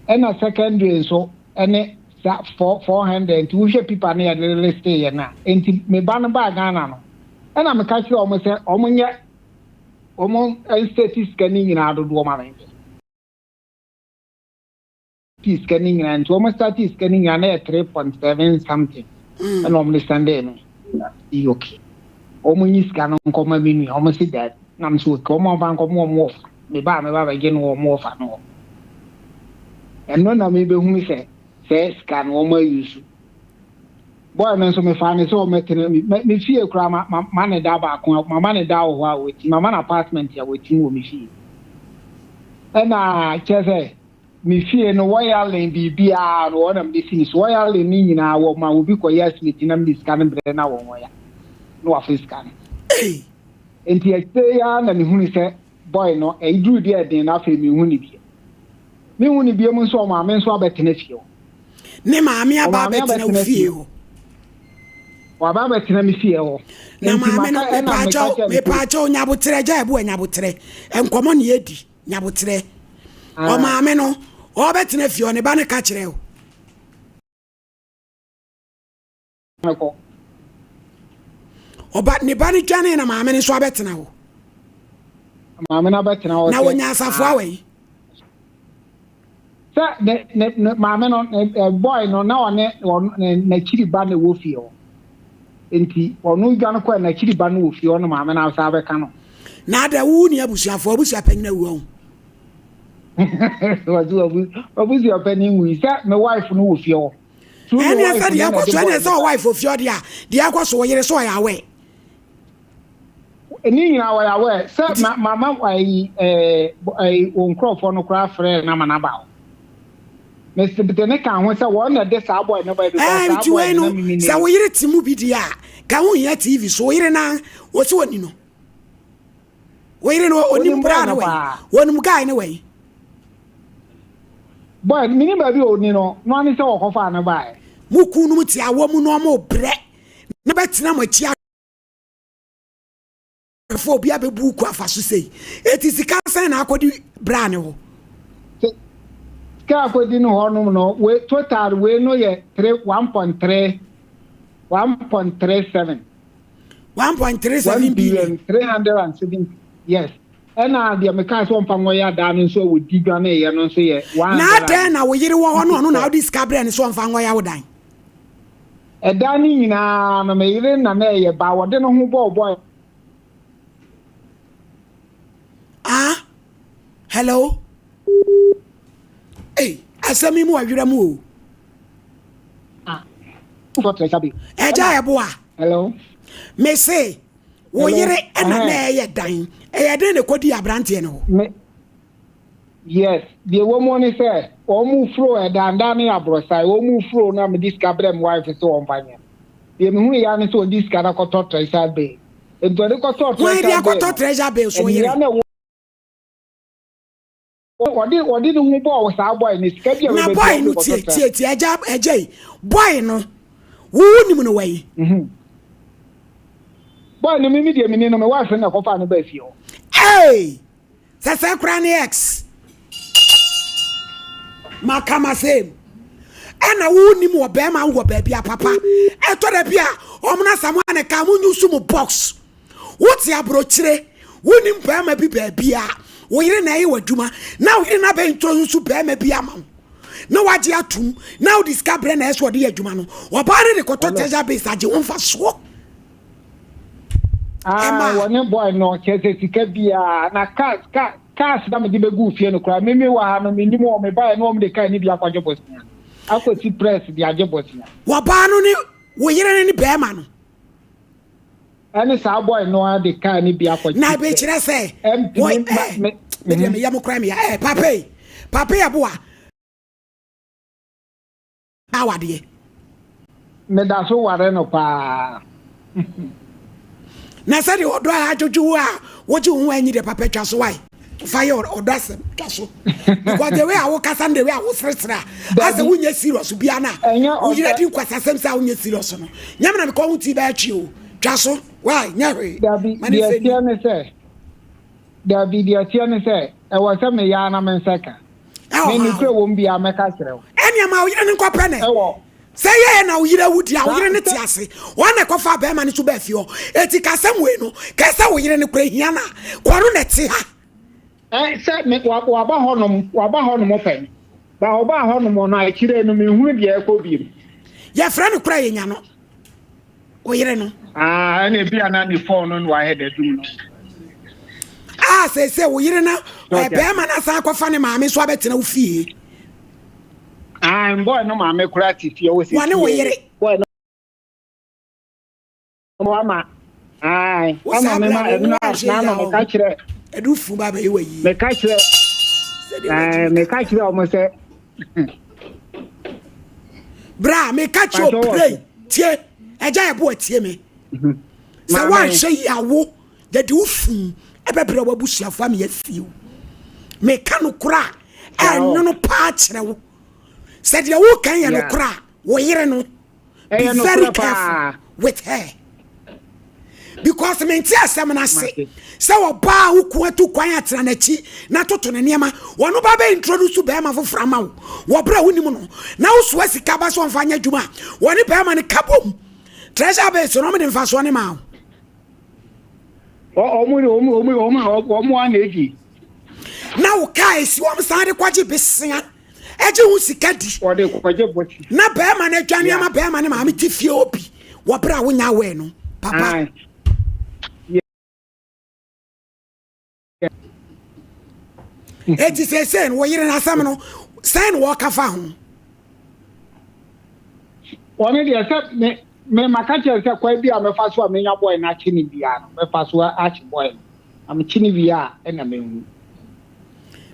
Ɛna secondary nso ɛne sa 400 nti wohwɛ pipa no yɛde listee yɛ no a nti me ba no baa Ghana no ɛna meka kyerɛ wɔn sɛ wɔn nyɛ wɔn nsɛti sika no nyinaa dodoɔ ma me ti sika no nyinaa nti wɔn start sika no nyinaa na yɛ 3.7 something ɛna wɔn de sɛndee me yɛ okay wɔn nyi sika no nkɔma me nua wɔn si daabi na me so okay wɔn amfa nkɔma wɔn wɔfa me ba a me ba bɛgye no wɔn wɔfa no hɔ ɛno na mebɛhunu sɛ sɛ sika no wɔn ayi so boy no nso mefaa ne sɛ ɔmɛtena mi me fie koraa ma ma ma ne da baako ma ma ne da wɔ hɔ a wɔtim ma ma no apartment a wɔtim wɔ me fie ɛna kyerɛ sɛ me fie no wɔyalen biribiara no wɔn na mede si ne so wɔyalen ne nyinaa wɔ ma obi kɔyɛ asimeti na mede sika no brɛ na wɔn wɔya na wafa sika no nti akyire yi ara na mehunu sɛ boy no ɛduru deɛ ɛden na afei mehu ne bio mehu ne bio mu nso ɔmaame nso abɛtena fie hɔ Ne maame aba abɛtena wo fie hɔ. Waba abɛtena me fie hɔ. Na maame no mepaakyɛw mepaakyɛw nyabotrɛ gya ɛbo nyabotrɛ nkɔmɔ ne edi nyabotrɛ. Ah. Ɔmaame no ɔbɛtena fie hɔ ne ba no ka kyerɛ o. Kɔ. Ɔba ne ba no dwane na maame no nso abɛtena hɔ. Maame no abɛtena hɔ. Na wɔnya asafo awɔ yi. Sɛ ne ne ne maame no ne ɛ boy no na ɔne ɔno ne n'akyiri ba na ɛwɔ fie hɔ. Nti ɔno dwane kɔɛ n'akyiri ba no wɔ fie hɔ na maame no asan abɛka no. Na adɛ wo ni abusuafoɔ abusua panyin awu ɔho. Wɔsi wabu wabusua panyin wui sɛ me wife no wɔ fie hɔ. Ɛne sɛ deɛ ɛkɔ so ɛne sɛ ɔ wife wɔ fie hɔ deɛ a deɛ ɛkɔ so wɔ yere so ɔyɛ awɛ. Ne nyinaa wɔyɛ aware sɛ ma mama ayi ɛɛ ayi wɔn nkurɔfoɔ no koraa frɛɛ no ama no aba hɔ. Mesi de ne ka ho sɛ wɔn na ɛde saa boy no bae because Ɛɛ saa nti boy wei no no na mimi sɛ nim. wo yere te mu bi deɛ a ka ho hia TV so wo yere na wɔsi wɔni no wo yere no onim Onim boy bra no no wɛn paa. wɔnim guy no wɛn Boy no menim baabi a ɔni no no ane sɛ wɔkɔfaa no baeɛ. Mo kun nom te awɔ mu na ɔmo brɛ na bɛtena mo akyi ahwɛfo obi abɛbu ku afa so sei eti sika sɛn na akɔdi bra ne hɔ. Sika akɔdi no hɔ nom no we total wei no yɛ 3 1.3 1.37 1.37 billion 370 yes ɛna deɛ mekaa sɛ ɔmfa nkɔyɛ adaa no nso a wɔdi dwaneeɛ no nso yɛ 100 na adɛn na wo yere wɔ hɔ no ɔno na wode sika brɛ no sɛ ɔmfa nkɔyɛ wo dan Ɛda no nyinaa no, me yere na na ɛyɛ ba a wɔde ne ho bɔɔ bɔe. Ah, hello. Hey, asɛm yi mu ɔwerɛ mu o. Ah, ɛgya ɛboa. Hello. Me se, wo yere ɛna na ɛyɛ dan. Ɛyɛ den na ɛkɔdi aberanteɛ no hɔ. Me, Yes, deɛ ɛwɔ mu ne sɛ wɔn furo ɛdandan ne aborosan, wɔn furo na mede sika brɛ me wife sɛ wɔmfa nyɛ. Deɛ mehunu ya ne sɛ ɔde sika no akɔtɔ treasure bill. Nti ɔde kɔtɔɔ Hwan de treasure bill akɔtɔ no, treasure bill so nnua yere? no ɛwɔ ɔde ɔde ne ho bɔɔ saa boy no sika bi a Na ɔbɛba boy biara no ɔde tie kɔtɔ tie tie agya agya yi boy no wo wonim no wɔ yi? Mhm. Boy no me me deɛ meni no me wife no na ɛkɔfaa no baa fie hɔ. Hey! Sɛsɛ koraa ne ex. Maka m'asɛm. Ɛna wonim wɔ bɛrima wɔ baabi a papa. Ɛtɔ da bi a wɔn na samoa ne ka mo nyusu mo box. Wote aburokyire wonim bɛrima bi baabi a wo yere na ɛyɛ w'adwuma na wo yere na bɛ introduce bɛrima bi ama wo na wagye atum na wode sika brɛ na ɛsɛ ɔde yɛ adwuma no ɔbaa no de kɔtɔ treasure base agye wo mfa soɔ. Ah, wɔne boy no kyerɛ sɛ sika biara na cars car cars na mede bɛgu fie no koraa meme wɔ ha no menim wɔn mebaeɛ na wɔn de car no bi akɔgye bosea akɔsi press de agye bosea. Wɔbaa no ne wo yere no ne bɛrima no. Ɛne saa boy no ara de car no bi akɔgye Na ebe kyerɛ sɛ wɔ ɛɛ me deɛ meyɛ mo koraa meya ɛɛ papa yi papa yi aboa. awadeɛ. Meda so ware no paa. Na sɛdeɛ ɔdɔ a adwodwo wo a wogye wo ho anyi deɛ papa twa so wae fa yɛ ɔdɔ asɛm twa so because the way a wokasa no the way a woseresere a asɛ wonyɛ serious bia no a woyerɛ di nkwasasɛm sɛ a wonyɛ serious no nyɛ me na mekɔ ho ti bɛyɛ twe o twa so wae nyɛ hwee Dabi, ma ne deɛ mfɛ ni ɛteɛ ne sɛ, dabi, deɛ ɛteɛ ne sɛ, ɛwɔ sɛ meyɛ ara na me nsa ka. Ɛwɔ Me ha nokorɛ o. wɔ mu biara mɛka akyerɛ wo. Ɛnneɛ ma wo yere no nkɔpɛ no. Ɛwɔ. Sɛ yɛɛ na wo yere awu deɛ a, wo Saa yere no te sɛ. ase. Wɔn na ɛkɔfaa barima no so baa fie hɔ. Enti ka asɛm wei no, kae sɛ wo yere no koraa hia no a, kɔ ɔno na ɛte ha. Ɛ, sɛ me, wa, waba hɔnom, waba hɔnom pɛn. Ba ɔbaa hɔnom no, akyire no menhunu deɛ ɛrekɔ bio. Yɛfrɛ no koraa a, yɛnya no. Wo yere no. Ah, ɛna ebi a na ne phone no na wayɛ dɛ dum no. Ah, seesei wo yere no, eh, bɛrima no asan akɔfa ne maame nso abɛtena wo fie. Ah, boy no maame koraa te fie wɔ sɛ Wɔne wo yere. Boy no ama Ae, Wo saa ama me bra ma wo ɛno wo anhwɛ na yie na a meka ɔho. kyerɛ Ɛde fu ba bɛyɛ wɔ yie. meka kyerɛ Sɛdeɛ ɛɛ watumi meka ka. kyerɛ wɔn sɛ Bra meka kyerɛ Pakyɛ o wɔ pray so. tie ɛgya yɛ bo atie me. Sɛ Maame. woanhwɛ yie a wo yɛde wo fun ɛbɛbrɛ w'abusuafo ama yɛasie wo. Meka nokorɛ a ɛnwono paa kyerɛ wo. Sɛ deɛ woka yɛ nokorɛ a wo yere no be very careful with her because mente asɛm no ase sɛ ɔbaa wo ko atu kwan atena n'akyi na toto ne nneɛma wɔn ba bɛ introduce bɛrima foforɔ ama wo wɔ berɛ a wonim no na wosoa sika ba sɛ ɔmfa nyɛ adwuma a wɔne bɛrima no ka bom treasure base no ɔmde mfasoɔ ne ma wo ɔmo ana edi na wo kaa esi wɔn san de kɔgye besea ɛgye ho sika di. Wɔde kɔgye bɔti. Na bɛrima no adwane ama bɛrima no maame te fie hɔ bi wɔ berɛ a wonya aware no papa. Eti seesei no wɔyere no asɛm no sɛn na wɔka fa ho. Wɔn deɛ sɛ me me maka kyerɛ sɛ kwan bi a mɛfa so a menya bɔe no akye ne biara no mɛfa so akye bɔe no na mekye ne wie a ɛna mehu.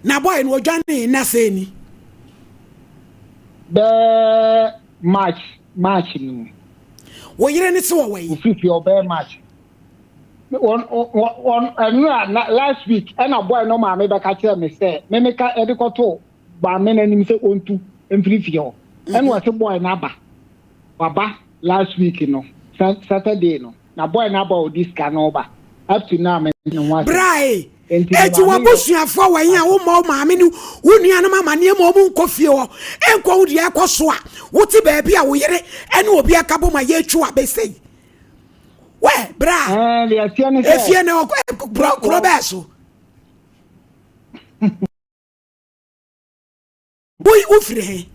Na boy no odwanee nna sɛn ni? Bɛɛ March, March no mu. Wo yere no se ɔwɔ yi? Ofiri fie ɔbɛyɛ March. Wɔn wɔn ɛnura na last week ɛna boy no maame bɛka kyerɛ me sɛ me meka ɛde kɔto maame n'anim sɛ ɔntu mfiri fie hɔ. Ɛna ɔse boy no aba. Waba last week no Saturday no. Na boy no aba a ɔde sika no reba up to now mente ne ho asɛm. Bra e, Enti me eti maame yɛ w'abusuafoɔ wɔ he a wommɔ wo maame ne wo nuanom amaneɛ ma ɔmo nkɔ fie hɔ nkɔhu deɛ ɛkɔ so a wote baabi a wo yere ne obi aka bom a yɛretwi wo abɛsɛi wɛ bra Ɛɛ deɛ ɛteɛ ne sɛ efie no ɔkɔ kuro bɛɛ so. Wo wofiri he?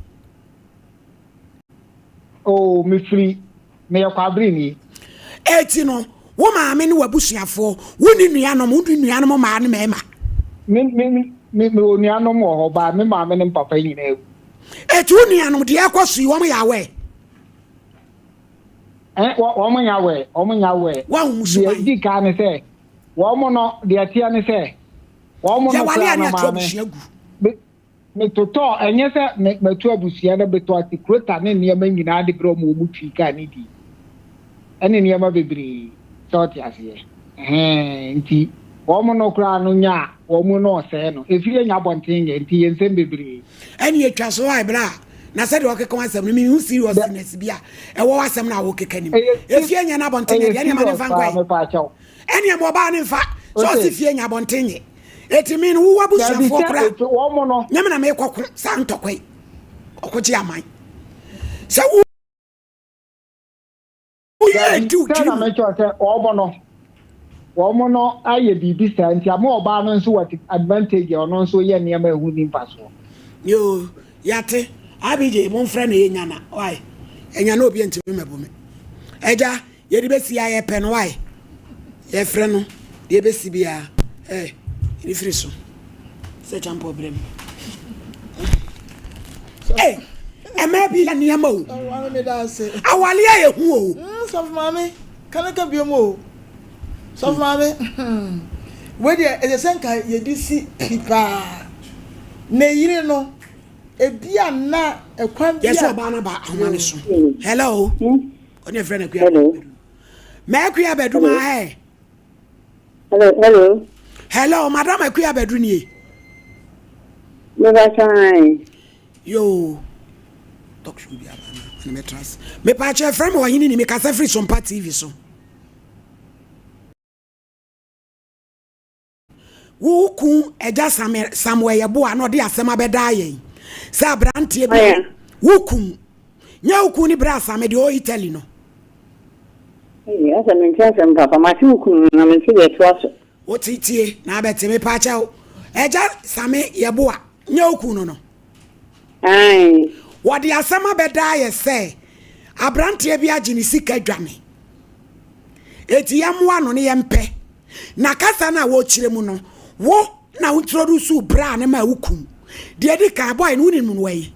Oh, mefiri, meyɛ Kwabereni. Eti no, wo maame ne w'abusuafoɔ, wo ne nuanom, wo ne nuanom mmaa ne mmarima? Me, me, me, mewɔ nuanom wɔ hɔ, but me maame ne me papa nyinaa awu. Eti wo nuanom, deɛ ɛkɔ so yi, wɔn yɛ aware? Eh, wɔn nyɛ aware, wɔn nyɛ aware. Woahu mu suban? Deɛ di kan ne sɛ, wɔn no, deɛ ɛteɛ ne sɛ, wɔn no Yɛwale koraa a ne no ato maame, abusua gu. me, Metotɔɔ, ɛnyɛ sɛ me, matu abusua no, metɔɔ atikurota ne nneɛma nyinaa de brɛɛ wɔn, wɔn twii kaa ne dii, ɛne nneɛma bebree, sɛ wote aseɛ. Ɛhɛɛ, nti wɔn no koraa no nya a, wɔn no ɔsɛe no. Efie nya abɔnten nyɛ, nti yɛ nsɛm bebree. Ɛne atwa so ae bra na sɛdeɛ ɔkeka w'asɛm no menhu Dɛ, seriousness bi a ɛwɔ w'asɛm no a wokeka no mu. ɛyɛ se, Efie nyɛ no abɔnten nyɛ ɛyɛ deɛ ɛneɛ ma ne serious mfa paa, nkɔe. mepaakyɛw. Ɛneɛ ma ɔbaa no mfa sɛ ɔse Ose. fie nyɛ abɔnten nyɛ. Eti me no wowɔ Dabi abusuafoɔ sɛ kora efi wɔn no. nyɛ me na mekɔko saa ntɔkwa yi ɔkɔgye aman sɛ wo woyɛ Dabi adi wo sɛ tiri na mu. mekyerɛ sɛ wɔn no wɔn no ayɛ biribi saa nti ama ɔbaa no nso wɔ advantage a ɔno nso yɛ nneɛma a ɛho nni mfasoɔ. Yoo yate Abj momfrɛ no yɛnya na why ɛnya na obi ntumi mɛbo me agya yɛde bɛsi a yɛpɛ no why. Yɛfrɛ no deɛ ɛbɛsi biara eh, ne firi so sɛ kyampɔ brɛ mu. Eh, ɛmɛ bi yɛ nneɛma o. Awale a yɛ hu o. Mm, sɔfo maame, kanaka bi mu o. Sɔfo maame, hmm. Wei deɛ ɛsɛ sɛ nka yɛde si pi paa. Ne yere no, ebi a na ɛkwan bi a. Yɛsɛ ɔbaa no ba ahoma no so. Hello. Ɔne ɛfrɛ no akua. Ma Akua Badu ma ɛ. Hello, hello. Hello, Madam Akua Badu nie. Meba kyɛn. Yo. Talk show bi aba na na metra se. Me pa kyɛ frɛ me ɔhene ni me kasa firi Sompa TV so. Wo kun agya Samuel Yeboah na ɔde asɛm abɛdaa yɛn sɛ aberanteɛ bi wo kun nyɛ wo kun ne berɛ asame deɛ ɔwɔ Italy no. Asɛ mente asɛm papa mate wo kun na mente deɛ ɛtoa so. Wo te tie na abɛte me pa kyɛw agya Same Yeboah nyɛ wo kun no no. Ae. Wɔde asɛm abɛdaa yɛ sɛ aberanteɛ bi agye ne sika dwane eti yɛmmoa no ne yɛmpɛ Na kasa no a wɔrekyerɛ mu no, wo na wo introduce bra no ma wo kun. Deɛ di kan, boy no wonim no wai?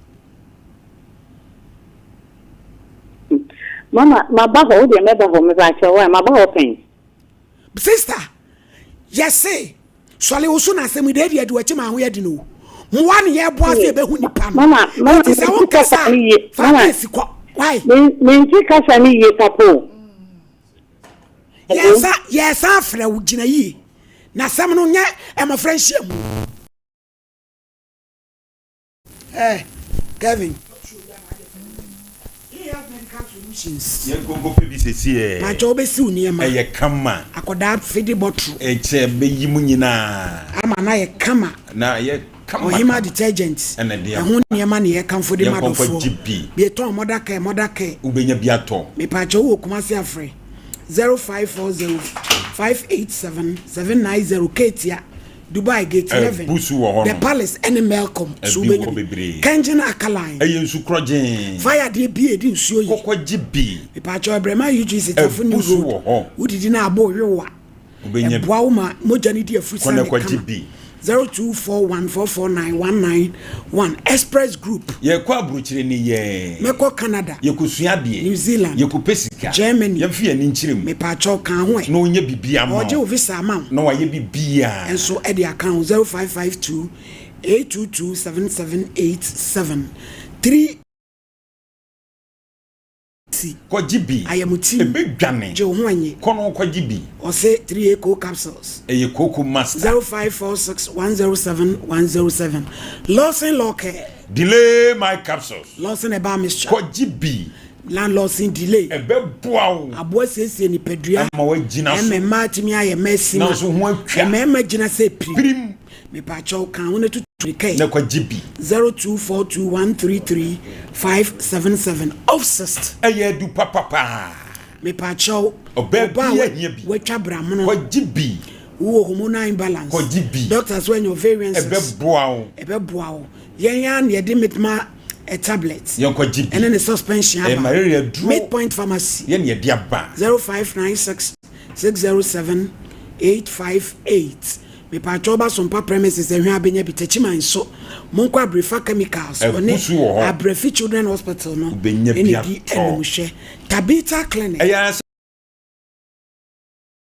Mama, maba hɔ, wo deɛ mɛba hɔ, mepaakyɛw wai, maba hɔ pɛn. Sister, yɛse, sɔle wo so na asɛm yi deɛ ɛdi adi w'akyi ma ho yɛ den o. Mmoa ne yɛboa sɛ yɛbɛhu nipa no. Mama, mama, Enti sɛ mente wonkasa kasa no yie, a, fa mama, bɛsi kɔ. Wai? mente kasa no yie papa o. Yɛsa yɛsan afrɛ wo gyina yie na asɛm no nyɛ mmɔfra nhyiamu. Eh, Kevin. Yɛn nkonko pɛ bi sɛsi ɛ. Pakyɛ wobɛsiw nneɛma. Ɛyɛ kama. Akɔdaa fidi bɔtoro. Ɛkyɛ bɛyi mu nyinaa. Ama no ayɛ kama. Na ɛyɛ kama. Ɔhema detergent. Ɛna ɛde Ɛho nneɛma na yɛkamfo de ma Yɛn nkɔnkɔ dɔfoɔ. gye bi. Bi etɔn mother care mother care. Wobɛnya bi atɔ. Mepaakyɛw wowɔ Kumasi a frɛ 0540 587 790 Ketia, Dubai Gate 11, Ɛbu so wɔ hɔ The nom. Palace ɛne Melcom so Ɛbi wɔ wobɛnya hɔ bi. bebree. Kengen Alkaline. Ɛyɛ nsu korɔgyee. Fa yadeɛ bi a ɛdi nsuo yɛ. Kɔkɔ gye bi. Mepaakyɛw Ɛbrɛma UGC Tafo New Ɛbu so Road wɔ hɔ. wodidi na abo wewa. Wobɛnya bi. Ɛboa wo ma mogya no di Kɔ na afurusane kɔgye kama. bi. 0241449191 Express Group. Yɛkɔ aburokyire ne yɛn. Mɛkɔ Canada. Yɛkɔsua adeɛ. New Zealand. Yɛkɔpɛ sika. Germany. Yɛmfa yɛn ani nkyerɛ mu. Mepaakyɛw ka ho ɛ. Na ɔnyɛ biribiara mma wo. Ɔgye wo visa ama wo. Na wayɛ biribiara. Nso de aka ho 0552 822 7787 3. Si. Kɔgye bi. Ayamutiri. Ɛbɛdwane. Gye wo ho ɛnye. Kɔ na kɔgye bi. Ɔse 3A co capsules. Ɛyɛ kooko master. 0546 107 107 Lawson Law Care. Delay my capsules. Lawson herbal mixture. Kɔgye bi. Na Lawson delay. Ɛbɛboa wo. Aboa siesie nipadua. Ama wagyina so. Ɛma mmaa atumi ayɛ mmaa sima. Nanso ho atwa. Mmarima gyina sɛ pirim. Pirim. Mepaakyɛw ka ho na tutu mirika yi. Na kɔgye bi. 0242133577 Ofsist. Ɛyɛ adu papa paa. Mepaakyɛw, Ɔbaa ɔbaa biara a hia bi. watwa bramono. Kɔgye bi. Wowɔ hormonal imbalance. Kɔgye bi. Doctor so anya ovarian cyst. Ɛbɛboa wo. Ɛbɛboa wo. Yɛn ara na yɛde Mitma tablet. Yɛn kɔgye bi. Ɛne ne suspension aba. Ɛyɛ malaria duro. Midpoint Pharmacy. Yɛn na yɛde aba. 0596 607 858. Mepaakyɛw ba Sompa premises ɛhwɛ abɛnya bi Techiman nso monkɔ Abrefa chemicals ɔne Abusu wɔ hɔ. Abrefi children hospital no Wobɛnya bi ɛna di atɔ. animhwɛ Tabitha clinic. Ɛyɛ ara sɛ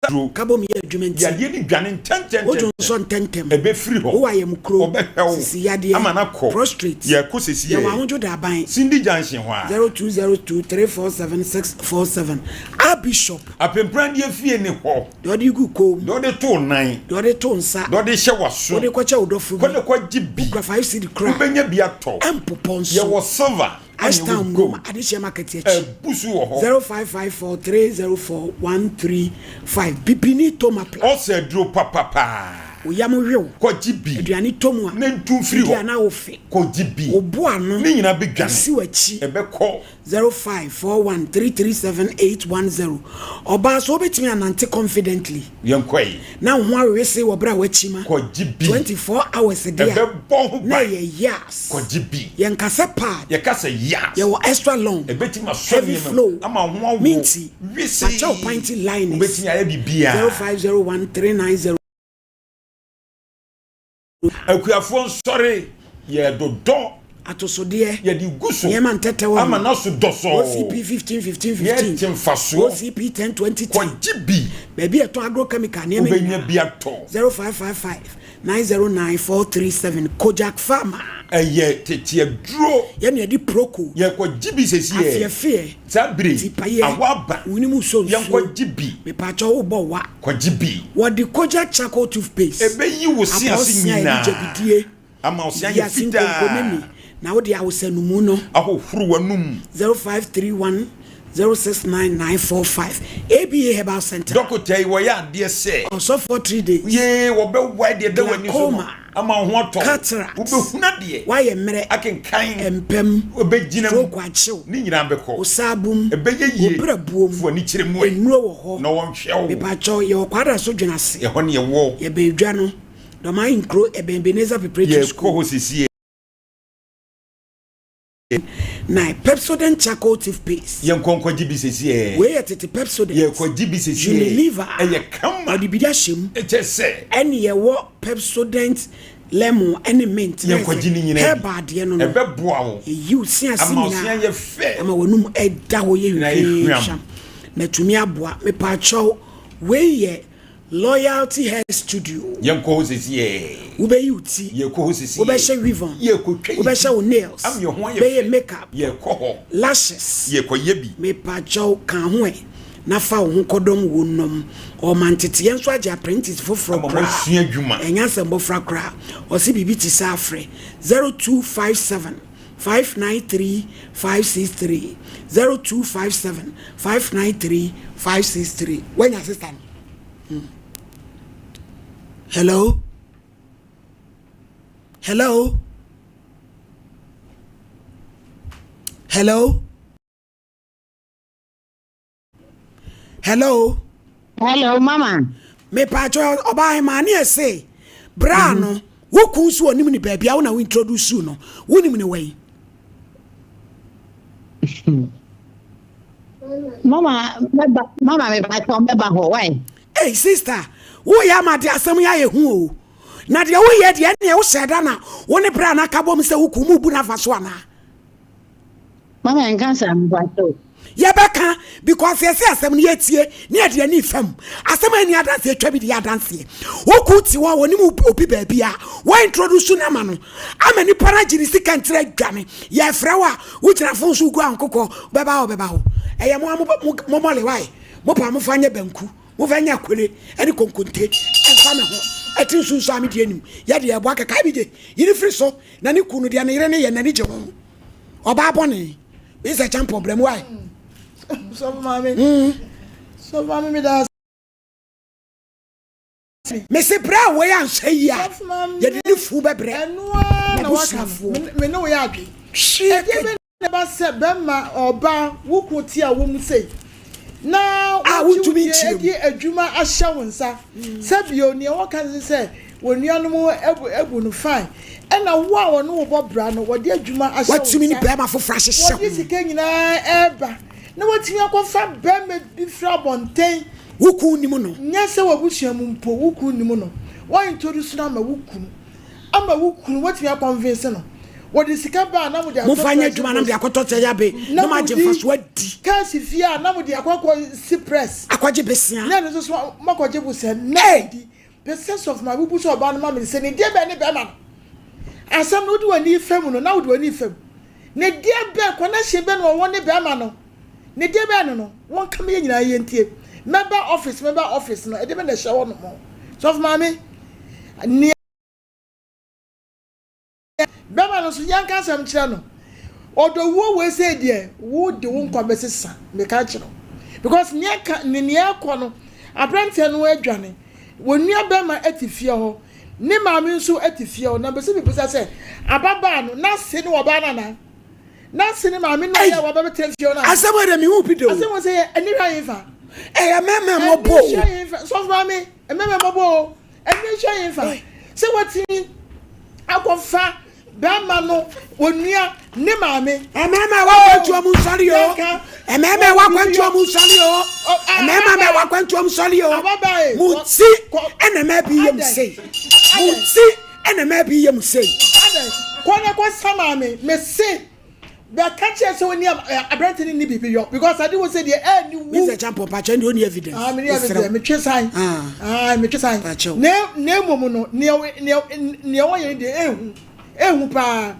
duro. Kabom yɛ adwuma nti. Yadeɛ no dwane ntɛntɛntɛntɛm. Wodwo nsɔ ntɛntɛm. Ɛbɛfiri hɔ. Wowɔ ayamkuro. Wɔbɛhwɛ wo. Sisi yadeɛ. Ama no akɔ. Prostrate. Yɛkɔ sɛsi Yɛwɔ ɛ. ahodwo daban. Cindy junction hɔ a. 0202 347 647 Archbishop. Apempradeɛ fie ne hɔ. Deɛ ɔde gu kɔn mu. Deɛ ɔde to wo nan. Deɛ ɔde to nsa. Deɛ ɔde hyɛ w'aso. Wode kɔkyɛ wo dɔfo bi. Kɔ na kɔgye bi. Wokura 5 cedi koraa. Wobɛnya bi atɔ. Ɛmpopɔ nso. Yɛwɔ silver ɛna Ashtown yɛwɔ Mrom gold. Adehyeɛ Market akyi. Abu so wɔ hɔ. 0554 304 135 Bibini Tomapla. Ɔsɛ aduro papa paa. Wo yam we wo. Kɔgye bi. Aduane tɔ mu a. Na ntu mfiri hɔ. Wodi a na wofe. Kɔgye bi. Wo bo ano. Ne nyinaa bɛdwane. Si w'akyi. Ɛbɛkɔ. 0541337810 Ɔbaa so wobɛtumi anante confidently. Yɛnkɔ yi. Na wo ho awewese wɔ berɛ a woakyima. Kɔgye bi. 24 hours deɛ a. Ɛbɛbɔ ho ban. Na ɛyɛ yas. Kɔgye bi. Yɛnka sɛ pad. Yɛka sɛ yas. Yɛwɔ extra long. Ɛbɛtumi asɔ Heavy nneɛma mu. flow. Ama wo ho awo. Minti. Wesee. Makyɛw panty liners. Wobɛtumi ayɛ biribiara. 0501390. Akuafoɔ nsɔre, yɛredodɔ. Atosodeɛ. Yɛde gu so. Nneɛma ntɛtɛwa Ama no aso dɔsɔɔ. OCP 15 15 15. Yɛregye mfasoɔ. OCP 10 20 10. Kɔgye bi. Baabi a yɛtɔn agrochemical nneɛma nyinaa. Wobɛnya bi atɔ. 0555 909 437 Kojak Pharma. Ɛyɛ tete aduro. Yɛn na yɛde Proco. Yɛkɔgye bi sɛsiɛ. Afeɛfeɛ. Saa bere yi, Tipayɛ. awɔ aba. Wo nim sɔ nsuo. Yɛnkɔgye bi. Mepaakyɛw wobɔ wa. Kɔgye bi. Wɔde Kojak charcoal toothpaste. Ɛbɛyi wo se ase Apɔsea a yɛde nyinaa. gyabidie. Ama wo se ayɛ Yi ase fitaa. nkonkonini na wode awosanumu no. Ahohoro w'anum. 0531 069 945 ABA Herbal Center. Dɔkota yi wɔyɛ adeɛ sɛ. Ɔsɔfoɔ 3 days. Yee wɔbɛwae deɛ ɛda w'ani so no Glaucoma. ama wo ho atɔ wo. Cataract. Wobɛhunu adeɛ. Woayɛ mmerɛ. Akenkan. Mpam. Wobɛgyina mu. Stroke akyew. Ne nyinaa bɛkɔ. Wo saabum. Ɛbɛyɛ yie. Wo berɛboom. Fa w'ani kyerɛ mu ɛ. Nnuro wɔ hɔ. Na wɔnhwɛ wo. Mepakyɛw, yɛwɔ Kwadaso Dwenase. Ɛhɔ ne yɛwɔ. Yɛbɛn dwa no. Dɔman nkuro, ɛbɛn Ebenezer Preparatory Yɛkɔ School. hɔ sesie. Na Pepsodent Charcoal Toothpaste. Yɛnkɔ nkɔgye bi sesie. Wei yɛ tete Pepsodent. Yɛkɔgye bi sesie. Unilever. Ɛyɛ kama. Wɔde bi ahyɛ mu. Kyɛ sɛ. Ɛne yɛwɔ Pepsodent Lemon ɛne mint. Na Yɛnkɔgye ne nyinaa bi. Herbal deɛ no no. Ɛbɛboa wo. Ɛyi wo se ase Ama wo se nyinaa. ayɛ fɛ. Ama w'anum ɛda hɔ yɛ Na ayɛ hwam. hwam. Na atumi aboa. Mepaakyɛw, wei yɛ Loyalty Hair Studio. Yɛnkɔ hɔ sesiɛ. Wobɛyi wo ti. Yɛkɔ hɔ sesiɛ. Wobɛhyɛ weave on. Yɛkɔtwa yɛ ti. Wobɛhyɛ wo nails. Ama yɛn ho ayɛ fɛ. Bɛyɛ make up. Yɛkɔ hɔ. Lashes. Yɛkɔyɛ bi. Mepakyɛw ka ho ɛ na fa wo ho kɔdɔm wo nom. Ɔma nteteɛ nso agye apprentice foforɔ Ama koraa. moasua adwuma. Ɛnyɛ asɛm bɔfra koraa. Ɔse biribi te saa frɛ 0257 593 563 0257 593 563. Woanya sister no? Hmm. Hello? Hello? Hello? Hello? Hello, mama. Mepatwa ọbaa hema ne ɛse bra mhm. no wo kun so onim ne baabi a wo na wo introduce no wonim ne wɛn. Mama mɛba mama mepatwa mɛba hɔ why. Hey sister woyɛ ama de asɛm yɛ ayɛ hu o na deɛ woyɛ deɛ ɛneɛ wohyɛ da na wo ne bra no aka bom sɛ wo kun mu bu no afa so anaa. Mama nka saa mpakyɛw. Yɛbɛka because yɛsɛ asɛm no yɛtie ne yɛde ani fam asɛm a ɛni adanseɛ twa bi de yɛ adanseɛ wo kun te hɔ a wɔnim obi baabi a wɔ introduce no ama no ama nipa no agye ne sika ntira adwane yɛfrɛ wo a wogyina fon so gu ankokɔ bɛba hɔ bɛba hɔ ɛyɛ mo a mo mɔle wae mo pa mo fa nyɛ banku mo fa nyɛ akwele ɛne konkonte ɛmfa me ho ɛte nsunsu a me deɛ nim yɛ deɛ ɛboa kɛkɛ abigye yiri firi so na ne kunu deɛ ne yere ne yɛ n'ani gye ho ɔbaa bɔne bi sɛ kyampɔn brɛ mu wae sɔfo maame sɔfo maame mi da mese berɛ a wei anhyɛ yi a yɛde ne fu bɛbrɛ ɛno na waka me ne wo yɛ adwe ɛdeɛ bɛ na ba sɛ bɛma ɔba wo ko ti a wɔm sei na a wontumi nkyerɛ mu adwuma ahyɛ wo nsa sɛ bio nea wɔka ne sɛ wɔn nuanom abu abu no fine ɛna wo a wɔne wo bɔ bra no wɔde adwuma ahyɛ wo nsa watumi ne bɛrima foforɔ ahyehyɛ wɔde sika nyinaa ɛreba na watumi akɔfa bɛrima bi firi abɔnten Wo kunu nim no. Nyɛ sɛ w'abusua mu mpo wo kunu nim no. Wa introduce no ama wo kunu. Ama wo kunu watumi a convince no. Wɔde sika ba a na mode atɔ Momfa nyɛ adwuma na mode akɔtɔ sɛ yabe na moagye mfasoɔ adi. Kaa si fie a na mode akɔ akɔ si press. Akɔgye besia. Na ɛno nso so moakɔgye bosea na modi. Pieces of my wobu sɛ ɔbaa no ma me sɛ ne deɛ bɛn ne bɛrima no. Asɛm no wode w'ani fa mu no na wode w'ani fa mu. Ne deɛ bɛn connection bɛn na ɔwɔ ne bɛrima no. Ne deɛ bɛn no no wɔnka me yɛ nyinaa yɛntie. Mɛba office mɛba office no ɛdeɛ bɛn na ɛhyɛ hɔ nom. Sɔfo maame nea Bɛma no nso yɛnka asɛm nkyerɛ no. Ɔdɔ wuo wei sei deɛ wo de wo nkwa bɛsesa meka kyerɛ wo because nea ɛka ne nea ɛkɔ no aberanteɛ no adwane wɔn nua bɛma ɛte fie hɔ. Ne maame nso te fie hɔ. Na mepɛ sɛ mebisa sɛ, ababaa no, n'ase ne ɔbaa no anaa? N'ase ne maame no a ɔyɛ a waba bɛtena fie hɔ no anaa? Asɛm wei deɛ mehu bi da o. Asɛm wei sɛ yɛ ani hwɛ ahefa? Ɛyɛ mmarima mmɔbɔ o. Ani hwɛ ahefa? Sɔfo maame, mmarima mmɔbɔ o. Ani hwɛ ahefa? Sɛ watumi akɔfa bɛrima no onua ne maame. Mmarima ɛwɔ akwantuo mu nsɔre o. Mmarima ɛwɔ akwantuo mu nsɔre o. Mmarima ɛwɔ akwantuo mu nsɔre o. Mo nti ɛna mmaa bi yɛ mu sei. Mo nti ɛna mmaa bi yɛ mu sei. Kɔ na kɔ sa maame mese bɛka kyerɛ sɛ oni aberante no ni biribi yɔ because ade wɔ sɛ deɛ ɛni wu. Mr. Champon pakyɛ ndi oni evidence. Ah meni evidence metwe san. Ah metwe san. Na na mmom no nea nea nea wɔyɛ no deɛ ehu ehu paa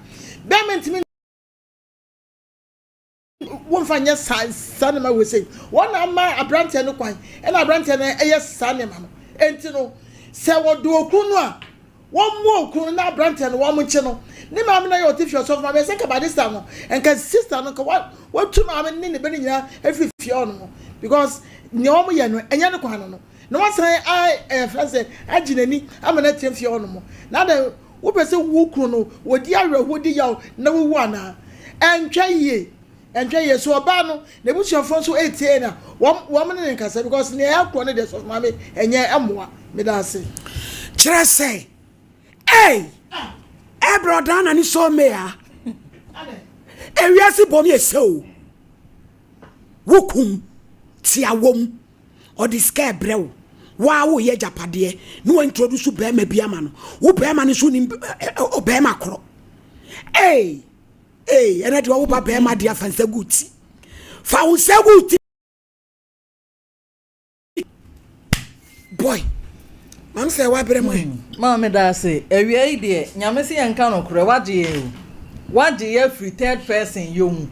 bɛrima ntumi wɔmfa nyɛ saa saa nneɛma wɔ sɛ wɔn na ama aberanteɛ no kwan ɛna aberanteɛ no ɛyɛ saa nneɛma no enti no sɛ wɔde okunu no a Wɔmmoa okunu no na aberanteɛ no wɔn nkye no. Ne maame na yɛ ɔte fie ɔsɔfo maame ɛsɛ nka by this time no nka sister no nka wa watu maame ne ne ba no nyinaa afiri fie hɔ nom because nea wɔn yɛ no ɛnyɛ ne kwan no no na wasan a ɛyɛ fɛ sɛ agye n'ani ama no atena fie hɔ nom na adɛn wopɛ sɛ wo kunu no wɔdi awerɛhoɔ di yaw na wawu anaa ɛntwa yie Ɛnhwɛ yie so ɔbaa no n'abusuafoɔ nso ɛretie na wɔn wɔn ne no nkasa because nea ɛkorɔ no deɛ sɔfo maame ɛnyɛ ɛmmoa meda ase. Kyerɛ sɛ ei ɛbrɛ ɔdan na ne so mea ewiase bom yɛ sɛ o wo kum tia wom ɔde sika ɛbrɛ wo waa wo yɛ agyapadeɛ ne wa introduce bɛrima bi ama no wo bɛrima no so nim ɔbɛrima korɔ ei Ee, ɛnɛ deɛ ɔwo ba bɛrima deɛ afa nsa gu ti. Fa wo nsa gu ti. Boy, maame sɛ wabrɛ mu ɛ. Hmm, maame da ase. Awia yi deɛ, nyame se yɛnka nokorɛ, wagye yɛn o. Wagye yɛ afiri third person yɛ mu.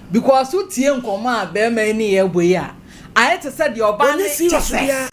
Because wotie nkɔmmɔ a bɛrima yi ne yɛ bɔ yi a, Ayɛ te sɛ deɛ ɔbaa no kyɛ sɛ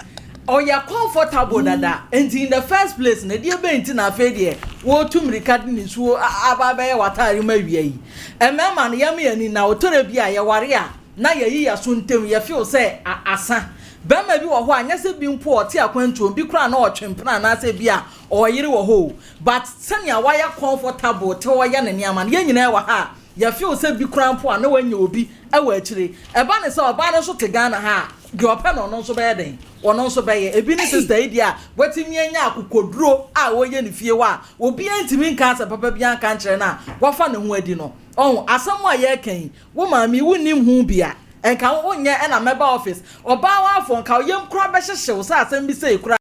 ɔyɛ comfortable dada nti in the first place no ɛdeɛ bɛn nti na afei deɛ wɔretu mmirika de nisuo aba abɛyɛ w'ataare mu awia yi. Mmarima no yɛma yɛn ani nna ɔtɔrɛ bi a yɛware a na yɛyi yɛn so ntɛm yɛ feel sɛ asa. Barima bi wɔ hɔ a nyɛ sɛ bi mpo ɔte akwantuo bi koraa na ɔtwe mpena anaasɛ bi a ɔyere wɔ hɔ o but sɛnea wayɛ comfortable te hɔ yɛ ne nneɛma no yɛn nyinaa wɔ ha a Yɛ feel sɛ bi koraa mpo a na wanya obi wɔ akyire. Ɛba ne sɛ ɔbaa no nso te Ghana ha a, deɛ ɔpɛ no ɔno nso bɛyɛ dɛn? Ɔno nso bɛyɛ. Ebi ne sister yi deɛ a watumi anya akokoduro a ɔreyɛ ne fie hɔ a obiara ntumi nka asɛm papa biara nka nkyerɛ no a wafa ne ho adi no. Ɔho, asɛm a yɛreka yi, wo maame yi wonnim ho bi a, nka wonyɛ ɛna mɛba office. Ɔbaa wafoɔ nka wo yam koraa bɛhyehye wo sɛ asɛm bi sei koraa.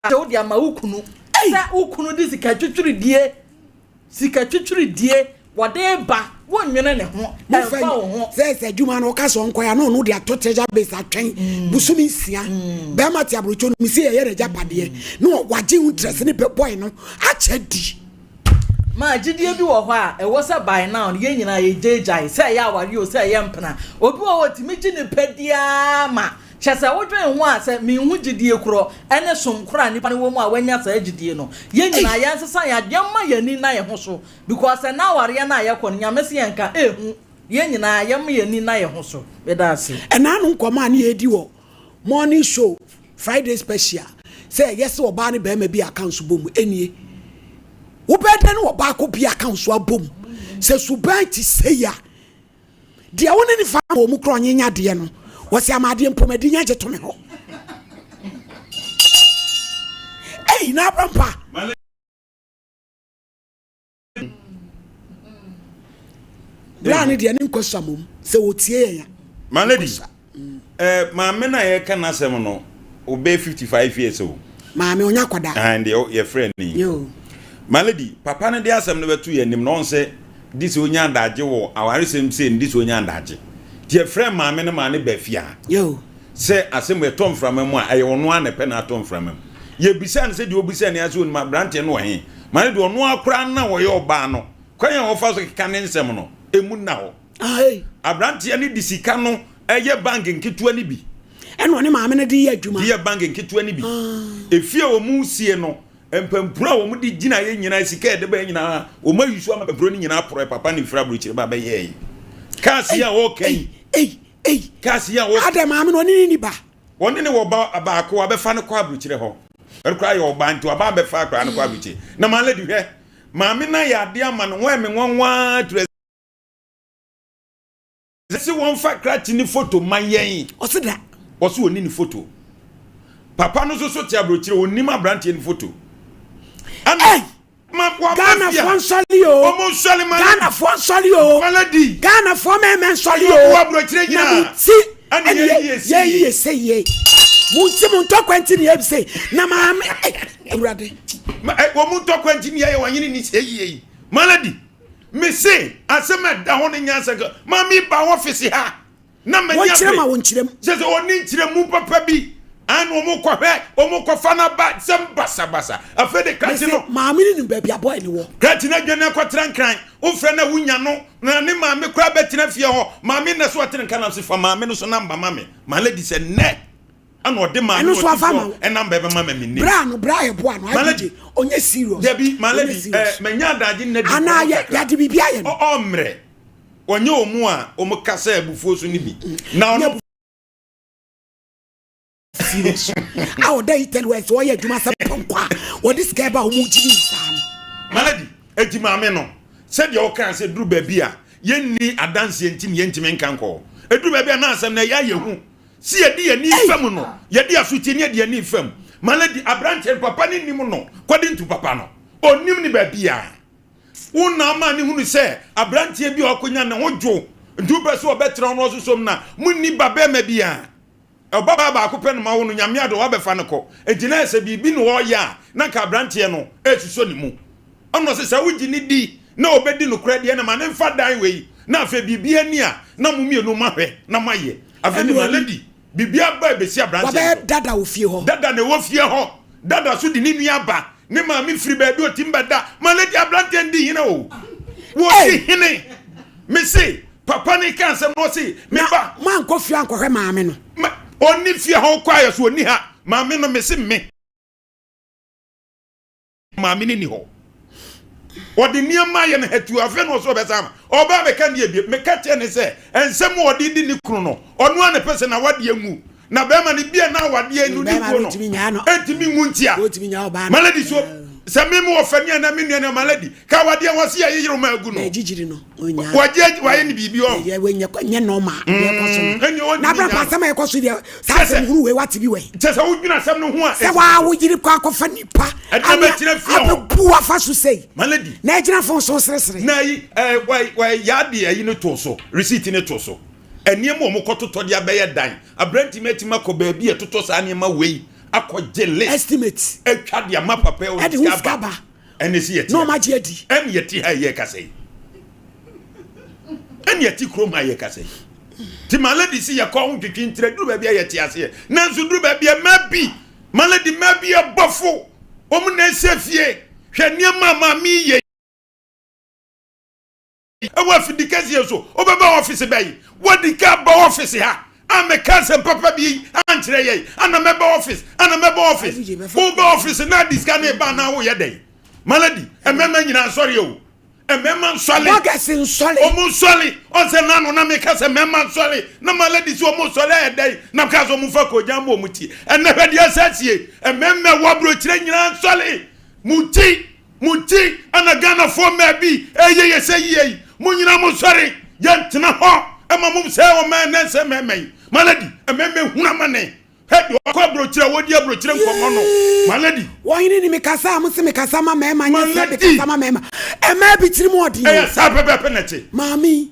Sɛ wode ama wo kunu sɛ wo kunu de sika twitwiridie sika twitwiridie wɔde ba wonnwene ne ho ɛmfa wo ho. Sɛ sɛ adwuma no ɔka sɛ ɔnkɔ ya na ɔno de ato treasure base atwɛn mm. bosome nsia mm. bɛrima te aburokyo no mu sɛ yɛyɛ n'agyapadeɛ mm. na wagye ho interest ne bɔe no akyɛ di. Maa gyidie bi wɔ hɔ a ɛwɔ sɛ by now no yɛn nyinaa yɛgyaegyae sɛ ɛyɛ awareɛ o sɛ ɛyɛ mpena obi wɔ hɔ ɔtumi gye ne pɛ diaa ma Kyerɛ sɛ, wodwen ho a, sɛ minhu gyidie korɔ ne som korɔ a nipa no wɔ mu a wanya saa gyidie no, yɛn nyinaa yɛnsesa yɛn adwene mma yɛn ani nna yɛn ho so because ɛnnɛ awareɛ no a yɛkɔ no Nyame se yɛnka ɛhu, yɛn nyinaa yɛmma yɛn ani nna yɛn ho so. Meda ase. Ɛna ano nkɔmmɔ a ne yɛredi wɔ morning show Friday special sɛ ɛyɛ sɛ ɔbaa ne barima bi accounts bɔ mu nie. Wobɛyɛ dɛn ne ɔbaa kɔ bi accounts abɔ mu sɛ suban te sei a Deɛ wo ne ne fa wɔ mu korɔ nye nya deɛ no wɔsi ama adeɛ mpo madi nya gye to me hɔ. Ei na abrampa. Bra ne deɛ ne nkɔ sua mom sɛ wɔtie yɛn a. My lady, eh, maame no a yɛka n'asɛm no, ɔbɛyɛ 55 years o. Maame ɔnyɛ akwadaa. Ahan deɛ yɛfrɛ no yi. My lady, papa no de asɛm no bɛto yɛn anim na ɔn sɛ de sɛ onya adagye wɔ awaresɛm sei no de sɛ onya adagye. Nti yɛfrɛ maame no maa no ba fie ha. Sɛ asɛm ɛtɔ mframa mu a ɛyɛ ɔno ara na ɛpɛ na atɔ mframa mu. Yɛbisaa no sɛ deɛ ɔbisaa ni ara sɛ onim aberanteɛ no wɔ he. Maame deɛ ɔno ara koraa na ɔyɛ ɔbaa no kwan a ɔfa so keka ne nsɛm no emu nna hɔ. Aberanteɛ no de sika no yɛ bank nketewa no bi. Ɛna ɔne maame no de yɛ adwuma. De yɛ bank nketewa no bi. Efie a wɔn sie no, mpampuro a wɔn de gyina yɛ nyinaa, sika a yɛde ba yɛ nyinaa, wɔn ayi so ama mpampuro no nyinaa porɔɛ. Papa no firi aburokyire ba bɛyɛɛ yi. Cars yi a wɔreka yi. Cars yi a wɔreka. Adɛ maame no ɔne ne ni ba. Ɔne ne wɔ ba baako abɛfa no kɔ aburokyire hɔ. Ɛno koraa yɛ ɔbaa nti waba abɛfa akwadaa no kɔ aburokyire. Na maa lady hwɛ, maame no ayɛ adeɛ ama no ho ayɛ me nwanwa to Sɛ wɔmfa krakye ne foto ma yɛn. Ɔse da. Ɔse ɔni ne foto. Papa no nso so te aburokyire ɔnim abranteɛ no foto. Ɛna Hey! ma waba Ghana fie foɔ a nsɔle o. ɔmo nsɔle ma Ghana foɔ nsɔle o. Malady. Ghana foɔ mɛmɛ nsɔle Ɛna o. ɔmo wɔ aburokyire Na mo nyinaa. ti Ɛna ɛna yɛyi yɛ yɛ si yɛyi yie. yɛ sɛ yie. Mo nti mo ntɔkwa nti na yɛ sɛ na maame eh, Awurade. Ma ɛ wɔn ntɔkwa nti na yɛyɛ wɔn anyini ni sɛ yie yi. Malady. Mese asɛm a ɛda hɔ no nyansa nka maame ba ɔfisi ha na m'ani Wɔnkyerɛ abere ma wɔnkyerɛ mu. kyerɛ sɛ ɔne nkyerɛmu papa bi ana wɔn kɔhwɛ wɔn kɔfa n'aba sɛm basabasa afei de krakye Mese no maame no nim baabi a boy no wɔ. krakye no adwane akɔtena nkran wofrɛ no a wonya no na ne maame koraa bɛtena fie hɔ maame na so ɔtene nka nam se fa maame no so namba ma me ma lady sɛ nnɛ Ɛna ɔde maa Ɛno me nso afa ma ɔtifoɔ wo. ɛnam bɛ bɛma ma mennim. Bra no bra yɛ boa no Malady IBJ ɔnyɛ serious. Dabi Ɔnyɛ Malady serious. eh, manya adagye nnɛ di Anaa nkɔmmɔ yɛ kakra. yɛde biribi ayɛ no. Ɔ ɔmmerɛ. Ɔnyɛ ɔmu a ɔmo kasa abufuo so no bi. Na Nyɛ ɔno. serious. A ɔda Italy wɔ sɛ ɔyɛ adwuma sɛ pɔnkɔ a wɔde sika ɛba a wɔn gye ne saa no. Malady, enti maame no, sɛdeɛ wokaa sɛ duru baabi a yɛnni adanseɛ nti ne yɛntumi nka nkɔ hɔ. Ɛduru baabi a na asɛm no ɛyɛ ayɛ hu. Se yɛde yɛn ani fam no, yɛde asotie ne yɛde yɛn ani fam. Malady, aberanteɛ no, papa no nnim no. Kɔde ntu papa no. Ɔnnim no baabiara. Wo na ama no hunu sɛ aberanteɛ bi a ɔkɔnya ne ho dwo, nti wopɛ sɛ ɔbɛtena wo na ɔsosɔ mu no a, monni ba barima biara. Ɔbabaa baako pɛ na moawo no, Nyame adom, woabɛfa no kɔ. Enti na sɛ biribi na ɔreyɛ a, na anka aberanteɛ no resusɔ ne mu. Ɛna ɔse, sɛ wogye no di na ɔbɛdi nokorɛ deɛ, na ma no mfa dan wei, na afei biribiara ni a, na mo mmienu moahwɛ na moayɛ. Afei de ma lady, biribiara ba ɛbɛsi aberanteɛ no so. Wabɛyɛ dada wɔ fie hɔ. Dada na ɛwɔ fie hɔ. Dada so de ne nua ba. Ne maame firi baabi ɔtim bɛda. Ma lady, aberanteɛ no di hene o. Wɔdi hene. Mese, papa no ka asɛm no ɔse, me ba. Na moankɔ fie ankɔhwɛ maame no. Ma, ɔnni fie hɔ, wokɔ ayɛ so ɔnni ha. Maame no, mese me. Maame no nni hɔ. Ɔde nneɛma ayɛ no hatuu. Afei na ɔsɛ ɔbɛsan ama. Ɔbaa bɛka ndeɛ bio. Meka kyerɛɛ no sɛ, nsɛm a ɔde di ne kunu no, ɔno ara na ɛpɛ sɛ n'awadeɛ nwu. Na bɛrima no, bia na awadeɛ no ne wuo no ntumi nwu ntia. Malady so, sɛ me mewɔ fani anaa me nua no, Malady, ka awadeɛ ho ase yɛ yeyere ma agu no. Wagye wayɛ ne biribi ɔ. Nyɛ nɔɔma deɛ ɛkɔ so no. Na abira pa asɛm a ɛkɔ so deɛ saa asɛm hunu wei wate bi wɛ. Kyɛ sɛ wodwene asɛm no ho a. Sɛ waa wo yere kɔ akɔfa nipa. Ɛde bɛtena fie hɔ. Abɛbu afa so sei. Malady. Na ɛgyina fon so seresere. Na ayi ɛɛ wai wai yaade ayi no to so receipt no to so. Nneɛma a wɔkɔtotɔ de abɛyɛ dan. Aberante mi atumi akɔ baabi a ɛtotɔ saa nneɛma wei akɔgye list. Estimate. Atwa de ama papa yi ɔde sika aba. Ɛne si yɛte. Na ɔma gye adi. Ɛne yɛte ha yɛ kasa yi. Ɛne yɛte kurom ha yɛ kasa yi. Ti ma lady si yɛkɔ ho twitwi ntira duru baabi a yɛte aseɛ. Nanso duru baabi a mmaa bi ma lady mmaa bi ɛbɔfo wɔn na ɛsɛ fie hwɛ nneɛma a maame yɛ. Ɛwɔ afidi kɛseɛ so wobɛba ɔfise bɛyi wadi ka ba ɔfise ha a mɛka asɛm papa bi ankyerɛ yɛn ana mɛba ɔfise ana mɛba ɔfise woba ɔfise na adi sika ne ba na woyɛ dɛn maladi mmarima nyinaa nsɔre o mmarima nsɔre bɔgɛs nsɔre ɔmo nsɔre ɔnsɛ nano na meka sɛ mmarima nsɔre na maladi sɛ ɔmo nsɔre ayɛ dɛn na meka sɛ ɔmo fa kogya mbɔ ɔmo ti ɛnɛ hwɛ deɛ ɛsɛ asie mmarima wɔ aburokyerɛ nyinaa nsɔre mo ti Mo nti na Ghanafoɔ mmaa bi ɛyɛ yɛ sɛ yie yi. Mo nyinaa mo nsɔre, yɛn ntena hɔ ɛma mo sɛe ɔman ɛnɛ nsɛ mmarima yi. My lady, mmarima ehunu amane. Hɛ deɛ ɔkɔ aburokyire a wɔdi aburokyire nkɔmɔ no. My lady. Wɔhene ni mekasa a mo se mekasa ma mmarima nyɛ sɛ mekasa ma mmarima. Mmaa bi tirim ɔden o. Ɛyɛ saa pɛpɛɛpɛ na ɛte. Maame yi.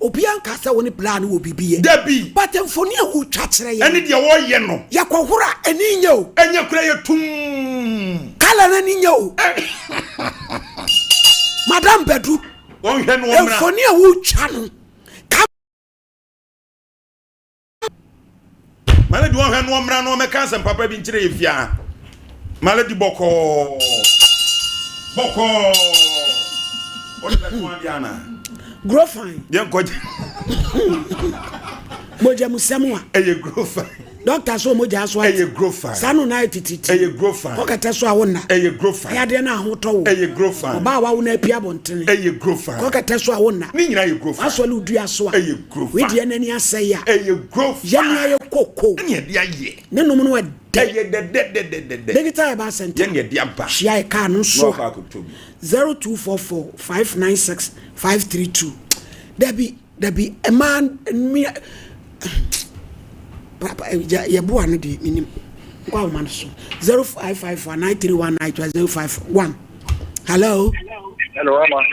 Obiara nkaa sɛ wo ne bra no wɔ biribi yɛ. Dabi. But mfoni a wotwa kyerɛ yɛn. Ɛne deɛ wɔyɛ no. Yɛkɔhoro a, ani nyɛ o. Ɛnyɛ koraa yɛ tumm. Colour no ani nyɛ o. Madam Badu. Wɔnhwɛ no wɔmmra. Mfoni a wotwa no. Malady wɔnhwɛ no wɔmmra na wɔmmɛka asɛm papa bi nkyerɛ yɛ fia. Malady bɔkɔɔ. Bɔkɔɔ. Wɔde bɛko adeɛ anaa? Grow fine. Yɛn kɔgye. Mogya mu sɛm a. Ɛyɛ grow fine. Doctor so mogya so ate. Ɛyɛ grow fine. Saa no na ayɛ tititi. Ɛyɛ grow fine. Kɔkɛtɛ so a wo nna. Ɛyɛ grow fine. Ɛyɛ adeɛ no ahotɔ wo. Ɛyɛ grow fine. Ɔbaa wa wo na apia abɔntene. Ɛyɛ grow fine. Kɔkɛtɛ so a wo nna. Ne nyinaa yɛ grow fine. Wasɔle odua so a. Ɛyɛ grow fine. Wedeɛ n'ani asɛe a. Ɛyɛ grow fine. Yɛn ni ayɛ koko. Ɛne ɛde ayɛ. Ne nom no ɛdɛ. dɛ. Ɛyɛ dɛdɛdɛdɛdɛ. Digital Herbal Center. Yɛn yɛde aba. Hyia yɛ kaa no nso a. 0244 596 532. Dabi dabi mmaa mmea papa yɛboa no deɛ menim nkɔ ahoma no so 0554 931 051. Hello. Hello, Ama.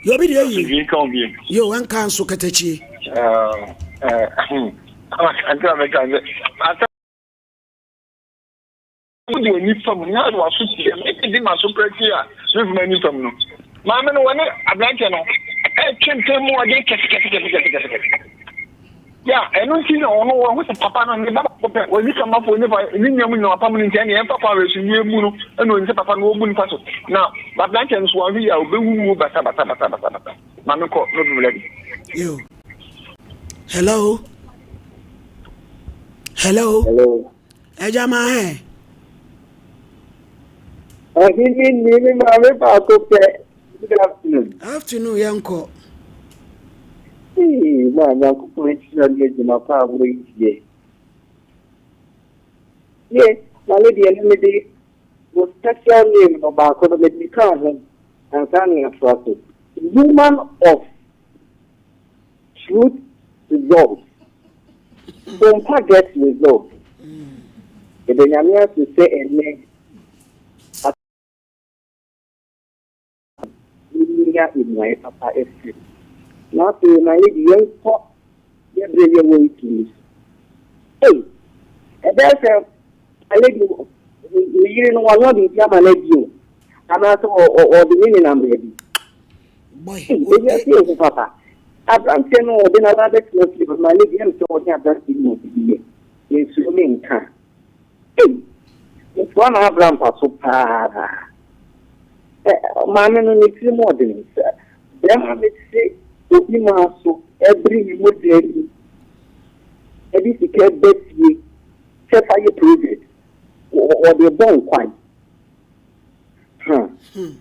Yo, bi deɛ yi. Yo, ɛnka nso katakyie. Wode w'ani fam na wode w'aso tie. Mete di m'aso kora tie a, memfa m'ani fam no. Maame no, wɔne aberanteɛ no ɛtwe mpɛn mu ɔden kɛsekɛsekɛsekɛsekɛse. Ya, ɛno nti na ɔno wɔn ho sɛ papa no ne ba baako pɛ, wɔn sika mafo ne fa ne nua mu nyinaa wapam no nti ɛne ɛmfa kwan wei so nie mu no ɛna ɔnim sɛ papa no wɔbu nipa so na aberanteɛ no so wɔn yɛ a ɔbɛwuwu basa basa basa basa basa. Maame kɔ no bi lady. Yo. Hello. Hello. Hello. Ɛgya ma hɛ. Ɔhene ni me maame baako pɛ. Good afternoon. Afternoon yɛn kɔ. Ee, maa Nyankopɔn nhyira ne adwuma pa a wɔyɛ. Ye, na me deɛ no mede wo special name no baako no mede ka ho ansa na yɛatoa so. Woman of Truth results. Sompa get results. Yɛda Nyame ase sɛ ɛnnɛ yɛnya mmuaeɛ papa afiri mu. Na afei ma yɛdi yɛnkɔ yɛ berɛ yɛwɔ yi tumi so. Ei, ɛbɛyɛ sɛ my lady ne yere no wanoa biribi ama no adi o, anaasɛ ɔde ne nenam baabi. Boy, Ei, ewiase yɛ hu papa. Aberanteɛ no a ɔde no aba abɛtena fie hɔ no, my lady, ɛyɛ me sɛ ɔne aberanteɛ no wɔ biribi yɛ. Mensuro menka. Ei, metoa n'abra mpa so paa. Ɛ, maame no, ne tirim ɔden. Sɛ bɛrima no te obi maa so bere ne mogya ani de sika ba fie sɛ fa yɛ project, wɔde bɔ nkwan. Huh.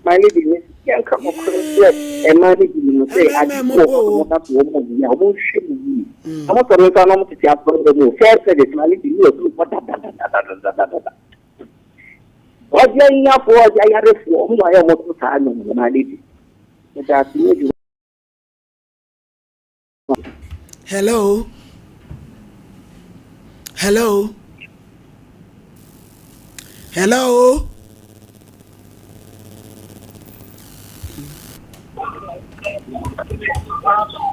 My lady, me yɛnka nokorɛ sɛ mmaa no bi no sɛ ade bi wɔ hɔ nom na sɛ wɔn yɛ a wɔn nhwɛ mu yie. Na wɔn sɔre nso a na wɔn tete asɔre dɛm o. First service my lady ne yɛ duru hɔ dadadadadadada. Ɔgye ahiafoɔ, ɔgye ayarefoɔ, wɔn na ayɛ wɔn to saa nnwom no my lady. Meda ase ne adwuma. Hello. Hello. Hello.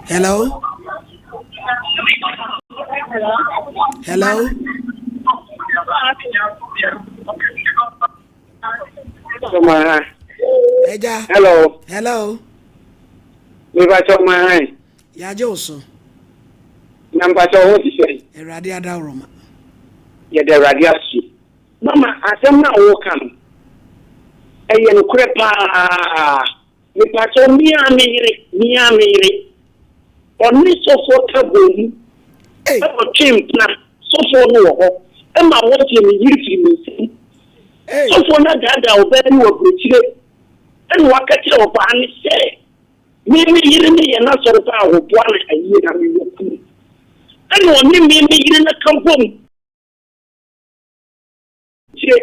Hello. Hello. Ẹja. Hello. Hello. Mepakyɛ ɔma han. Yɛagye wo so. Na mpakyɛ wo ho te sɛn? Awurade adaworoma. Yɛda Awurade ase. Mama asɛm no a woka no ɛyɛ nokorɛ paa. Mepakyɛw me ara me yere, me ara me yere, ɔne sɔfoɔ ka bɔɔ mu ɛwɔ twe mpena, sɔfoɔ no wɔ hɔ ɛma wɔgyee me yere firi me nsam. Sɔfoɔ no adaadaa ɔbaa bi wɔ aburokyire ɛna waka kyerɛ ɔbaa no sɛ me me yere no yɛ n'asɔre ba a ɔboa no ayie na mewɔ kunu. Ɛna ɔne me me yere no ka bom. Tie!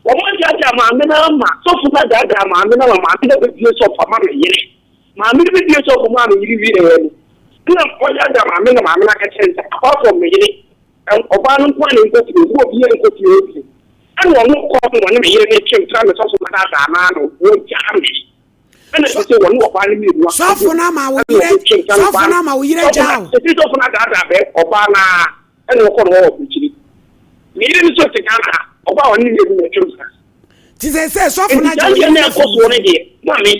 Wɔadaadaa maame no ama sɔfo no adaadaa maame no ama maame no abɛbue sɔfo ama ne yere. Maame no bɛbue sɔfo maa ne yere wieeɛ no, ɛna ɔdaadaa maame na maame no aka kyerɛ no sɛ apart from me yere, ɔbaa no nko ara na ɛnkɔ fie, ɔmu obiara nkɔ fie hɔ bio. Ɛna ɔno kɔɔ no wɔne me yere no twe mpena me sɔfo no adaadaa no ara na wɔgyaa me. Ɛna ɛsɛ sɛ wɔne ɔbaa no mmienu aka Sɔfo no ama wo ɛna yere, wɔtwe mpena sɔfo ɔbaa no ama wo yere sɔfo agyaa no wo. ɛsɛ sɔfo no adaadaa bɛ ɔbaa no ara ɛna ɔkɔ no hɔ wɔ aburokyiri. Ne yere no nso te Ghana ha, ɔbaa a ɔne ne yere no na ɛtwam saa. Ti sɛ sɛ sɔfo no Nti agye saa wo deɛ yere na no ɛkɔ afiri wo soɔ no nsam. deɛ, maame,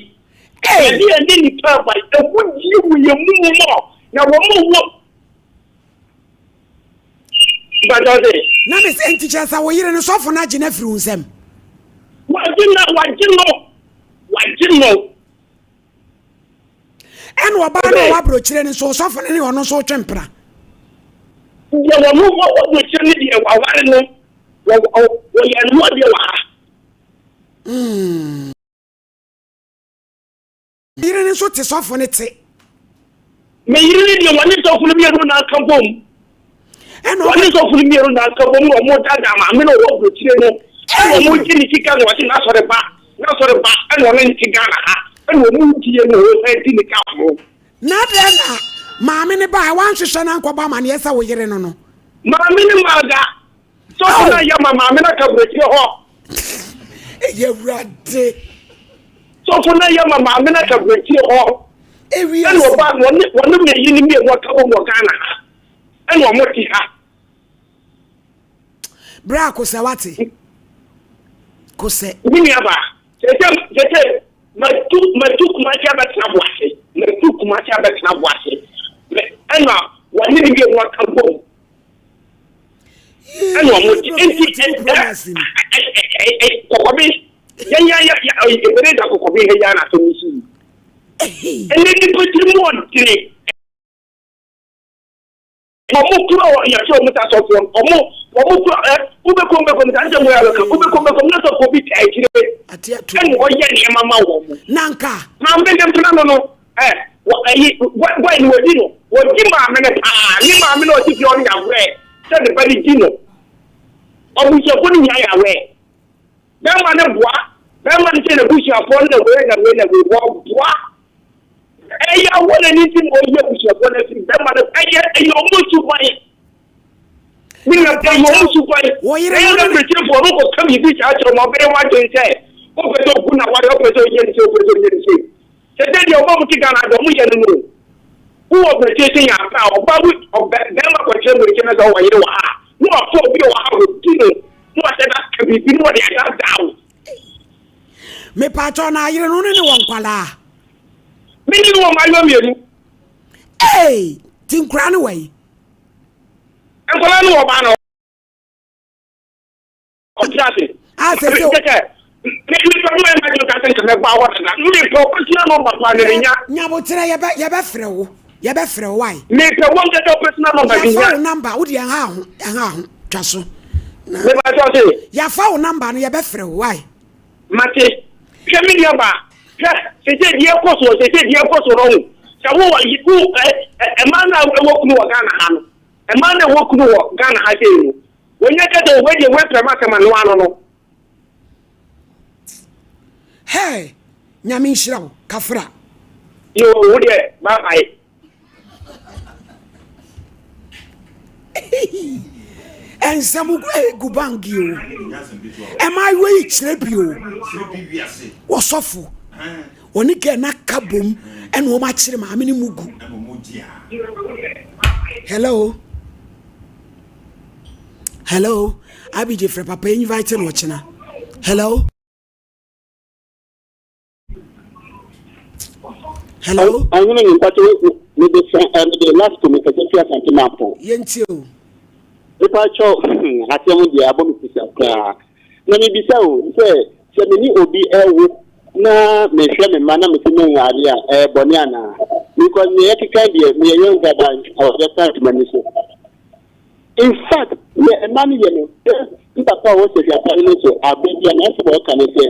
Ei! ɛdeɛ ɛne nipa aba agodie wɔ yɛn mu mmɔ na wɔn a wɔ mpakyɛw se. Na me sɛ nti kyerɛ sɛ wo yere no sɔfo no agye no afiri wo nsam. Wagye no, wagye no, wagye no. Ɛna ɔbaa no a ɔwɔ aburokyire no nso ɔsɔfo no ne ɔno nso retwe mpena. Deɛ wɔn wɔ aburokyire no deɛ waware no wɔyɛ no adeɛ wɔ ha. Hmm. Yere no nso te sɔfo no te. Me yere no deɛ wɔne sɔfo no mmienu na aka bom. Ɛna Wɔne sɔfo no mmienu na aka bom na wɔn daadaa maame no ɔwɔ aburokyire no ɛna wɔn gye ne sika na wɔse n'asɔre ba n'asɔre ba ɛna ɔno nte Ghana ha ɛna wɔn die na wɔsan di ne ka ho. Na adɛn na maame no baeɛ wanhwehwɛ no ankɔbɔ amaneɛ sɛ wo yere no no? Maame no maa da. Sɔfo no ayɛ ma maame no aka aburokyire hɔ. Ɛyɛ awurade. Sɔfo no ayɛ ma maame no aka aburokyire hɔ. Ɛna ɔbaa no wɔne wɔne mmienu no mmienu aka bom wɔ Ghana ha. Ɛna wɔn te ha. Bra kosɛ wate. Kosɛ. Me nua baa. Sese sese matu matu Kumasi abɛtena Boase. Matu Kumasi abɛtena Boase. Ɛna wɔne ne mmienu aka bom. Ɛna wɔn te nti ɛ kɔkɔbe yɛn yɛ yɛ Ebenezer kɔkɔbe ha yi ara na asɛm yi si yi. Ɛnɛ nipa tiri mu ɔdene. Wɔn kura wɔ yɛfrɛ wɔn sɛ asɔfoɔ no wɔn wɔn kura ɛ wobɛkɔm bɛkɔm saa nsɛm wɔ yɛ abɛka wobɛkɔm bɛkɔm na sɔfoɔ bi taa akyire ɛna ɔyɛ nneɛma ma wɔn. Nanka. Maame ne mpena no no ɛ wɔ ɛyi bɔyi no wɔdi no wɔdi maame no paa ne maame no ɔte fie ɔno yɛ awɛ sɛ ne ba no di no ɔbusuafoɔ no nyinaa yɛ awɛ bɛrima no boa bɛrima no sɛ n'abusuafoɔ no na wei na wei na wei wɔboa. Ɛyɛ awɔ na ne nti na ɔyi abusuafoɔ no afiri bɛrima no ɛyɛ ɛyɛ ɔmo suban ne na ɛyɛ ɔmo suban ɛyɛ na aburokyerefoɔ no kɔka biribi saa kyerɛ ɔmo ɔbɛyɛ wɔn adwene sɛ ɔpɛ sɛ ɔgu na ware ɔpɛ sɛ ɔyɛ ne sɛ ɔpɛ sɛ ɔyɛ ne sɛ sɛ sɛ deɛ ɔmo a wɔte Ghana deɛ ɔmo yɛ no no wowɔ aburokyere sɛ yɛn apa a ɔba wo ɔbɛ bɛrima kɔkyerɛ aburokyere na sɛ ɔwɔ yere wɔ ha na wafa obi wɔ ha wɔdi no na wahyɛ da ka biribi na wɔde adaadaa wo. Mepatɔ na ayere no ne ne wɔ nkwalaa. Me ne no wɔ mmaayewa mmienu. Ee, ti nkwadaa no wɔ yi. Nkwadaa no wɔ ɔbaa no. Ɔte ase. A sɛ sɛ. Kɛkɛ me me pɛ mo ɛma dwom kasa nka mɛba hɔ dada. Me pɛ personal number paa na menya. Nyabotrɛ yɛbɛ yɛbɛfrɛ wo yɛbɛfrɛ wo wae. Me pɛ wɔn kɛkɛ personal number bi nya. Yafa wo number wo deɛ ɛnha ho ɛnha ho twa so. Me ba sɛ ɔse. Yafa wo number no yɛbɛfrɛ wo wae. Mate. Hwɛ me nua baa, hwɛ, seesei deɛ ɛkɔ soɔ, seesei deɛ ɛkɔ soɔ no ɔho, sɛ wo wɔ, wo, ɛ, ɛ, mmaa no a ɛwɔ kunu wɔ Ghana ha no, mmaa no a ɛwɔ kunu wɔ Ghana ha sei no, wɔnya ka sɛ wei deɛ wei pɛ m'asɛm ano ano no. Hey, Nyame nhyira wo, kafra. Yo, wo deɛ, bye bye. Nsɛm gu bank yi o. Mmaayewa yi kyerɛ bi o. Wɔsɔfo wɔne gɛɛ no aka bom ɛna wɔn akyere maame no mu gu. Hello. Hello. Abigye frɛ papa invite no ɔkyena. Hello. Hello. Ɔhene mi mpatsɔ mi de fɛn ɛ mi de last mi kɛse fi asante maa pɔn. Yɛn ti o. Mpatsɔ asɛm deɛ abɔ mi sisa koraa na mi bisa o sɛ sɛ mi ni obi ɛwo na mi hwɛ mi ma na mi si mi nware a ɛyɛ bɔne anaa because nea yɛkeka deɛ mi yɛ young guy ba ɔyɛ kan tuma ni so. In fact, nea ɛma no yɛ no, sɛ me papa a ɔwɔ Sefwi Asare no so aber bi a, n'asɛm a ɔka ne sɛ,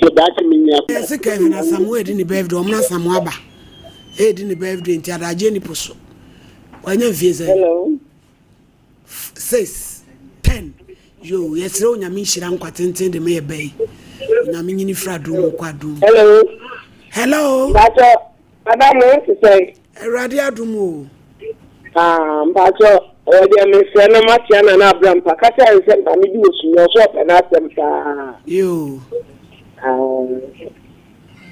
Sɛ daakye minya. Yɛse Kevin Asamoah redi ne birthday, ɔmo na Asamoah ba redi ne birthday nti adagyeɛ ni po so. Wanya mfie sɛn? Hello. 6, 10. Yo, yɛsrɛ Onyame nhyira nkwa tenten de ma yɛ ba yi. Onyame nyini firi adom mu kɔ adom mu. Hello. Hello. Mpatsɔ, madam wo te sɛn? Awurade adom o. Ah, mpatsɔ, ɔwɔ deɛ mesrɛ na makyea Nana Abrampa, ka kyerɛ no sɛ maame bi wɔ Sunyani, ɔso ɔpɛ n'asɛm paa. Yoo. Ah,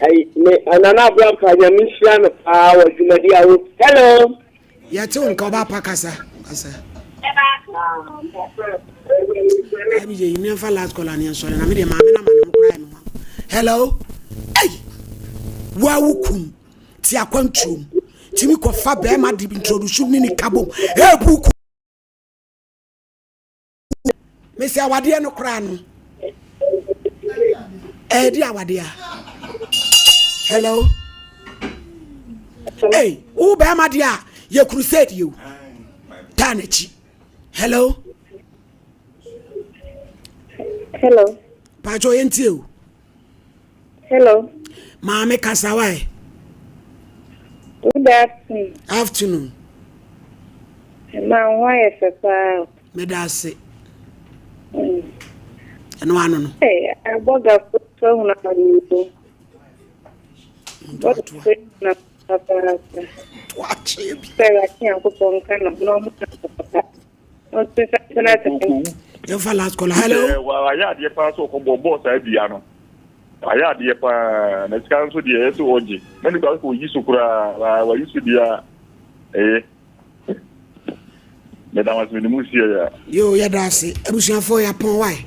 ayi, me, Nana Abrampa, Nyame nhyira no paa wɔ dwumadi a wo, hello. Yɛte wo nka ɔba pa kasa, kasa. Abi yɛ yi nfa last call ani nsɔre na me deɛ maame na ma ne ho koraa yɛ me ho. Hello. Hey. Wa wo kum. Ti akwantuom. Timi kɔfa bɛrima de introduce ne ne ka bom. Ebu ku. Mesi awadeɛ no koraa no. Ɛdi awadeɛ a. Hello. Hey, wo bɛrima deɛ a yɛ crusade yɛ o. Taa n'akyi. Hello. Hello. Pàtó yɛn tie o. Hello. Maame kasa wae. Good afternoon. Afternoon. Ɛma wo ho ayɛ fɛ paa o. Meda ase. Ɛno ano no. Ee, abɔgafo nso ahunu amane o. Bɔgafo ahunu amane papaapa. Sɛ Awurade Nyankopɔn nka ne ho na ɔmo na papa. Ɔnto nsa ntena ase. Yɛmfa last caller. Hello. Wayɛ adeɛ paa sɛ ɔkɔbɔ bɔɔ saa dua no. Wayɛ adeɛ paa na sika nso deɛ ɛsɛ ɔgye. Na nipa sɛ ɔyi so koraa wayi so deɛ a ɛyɛ. Meda mo ase mede mo sie ya. Yoo yɛda ase abusuafoɔ yɛapɔn wae.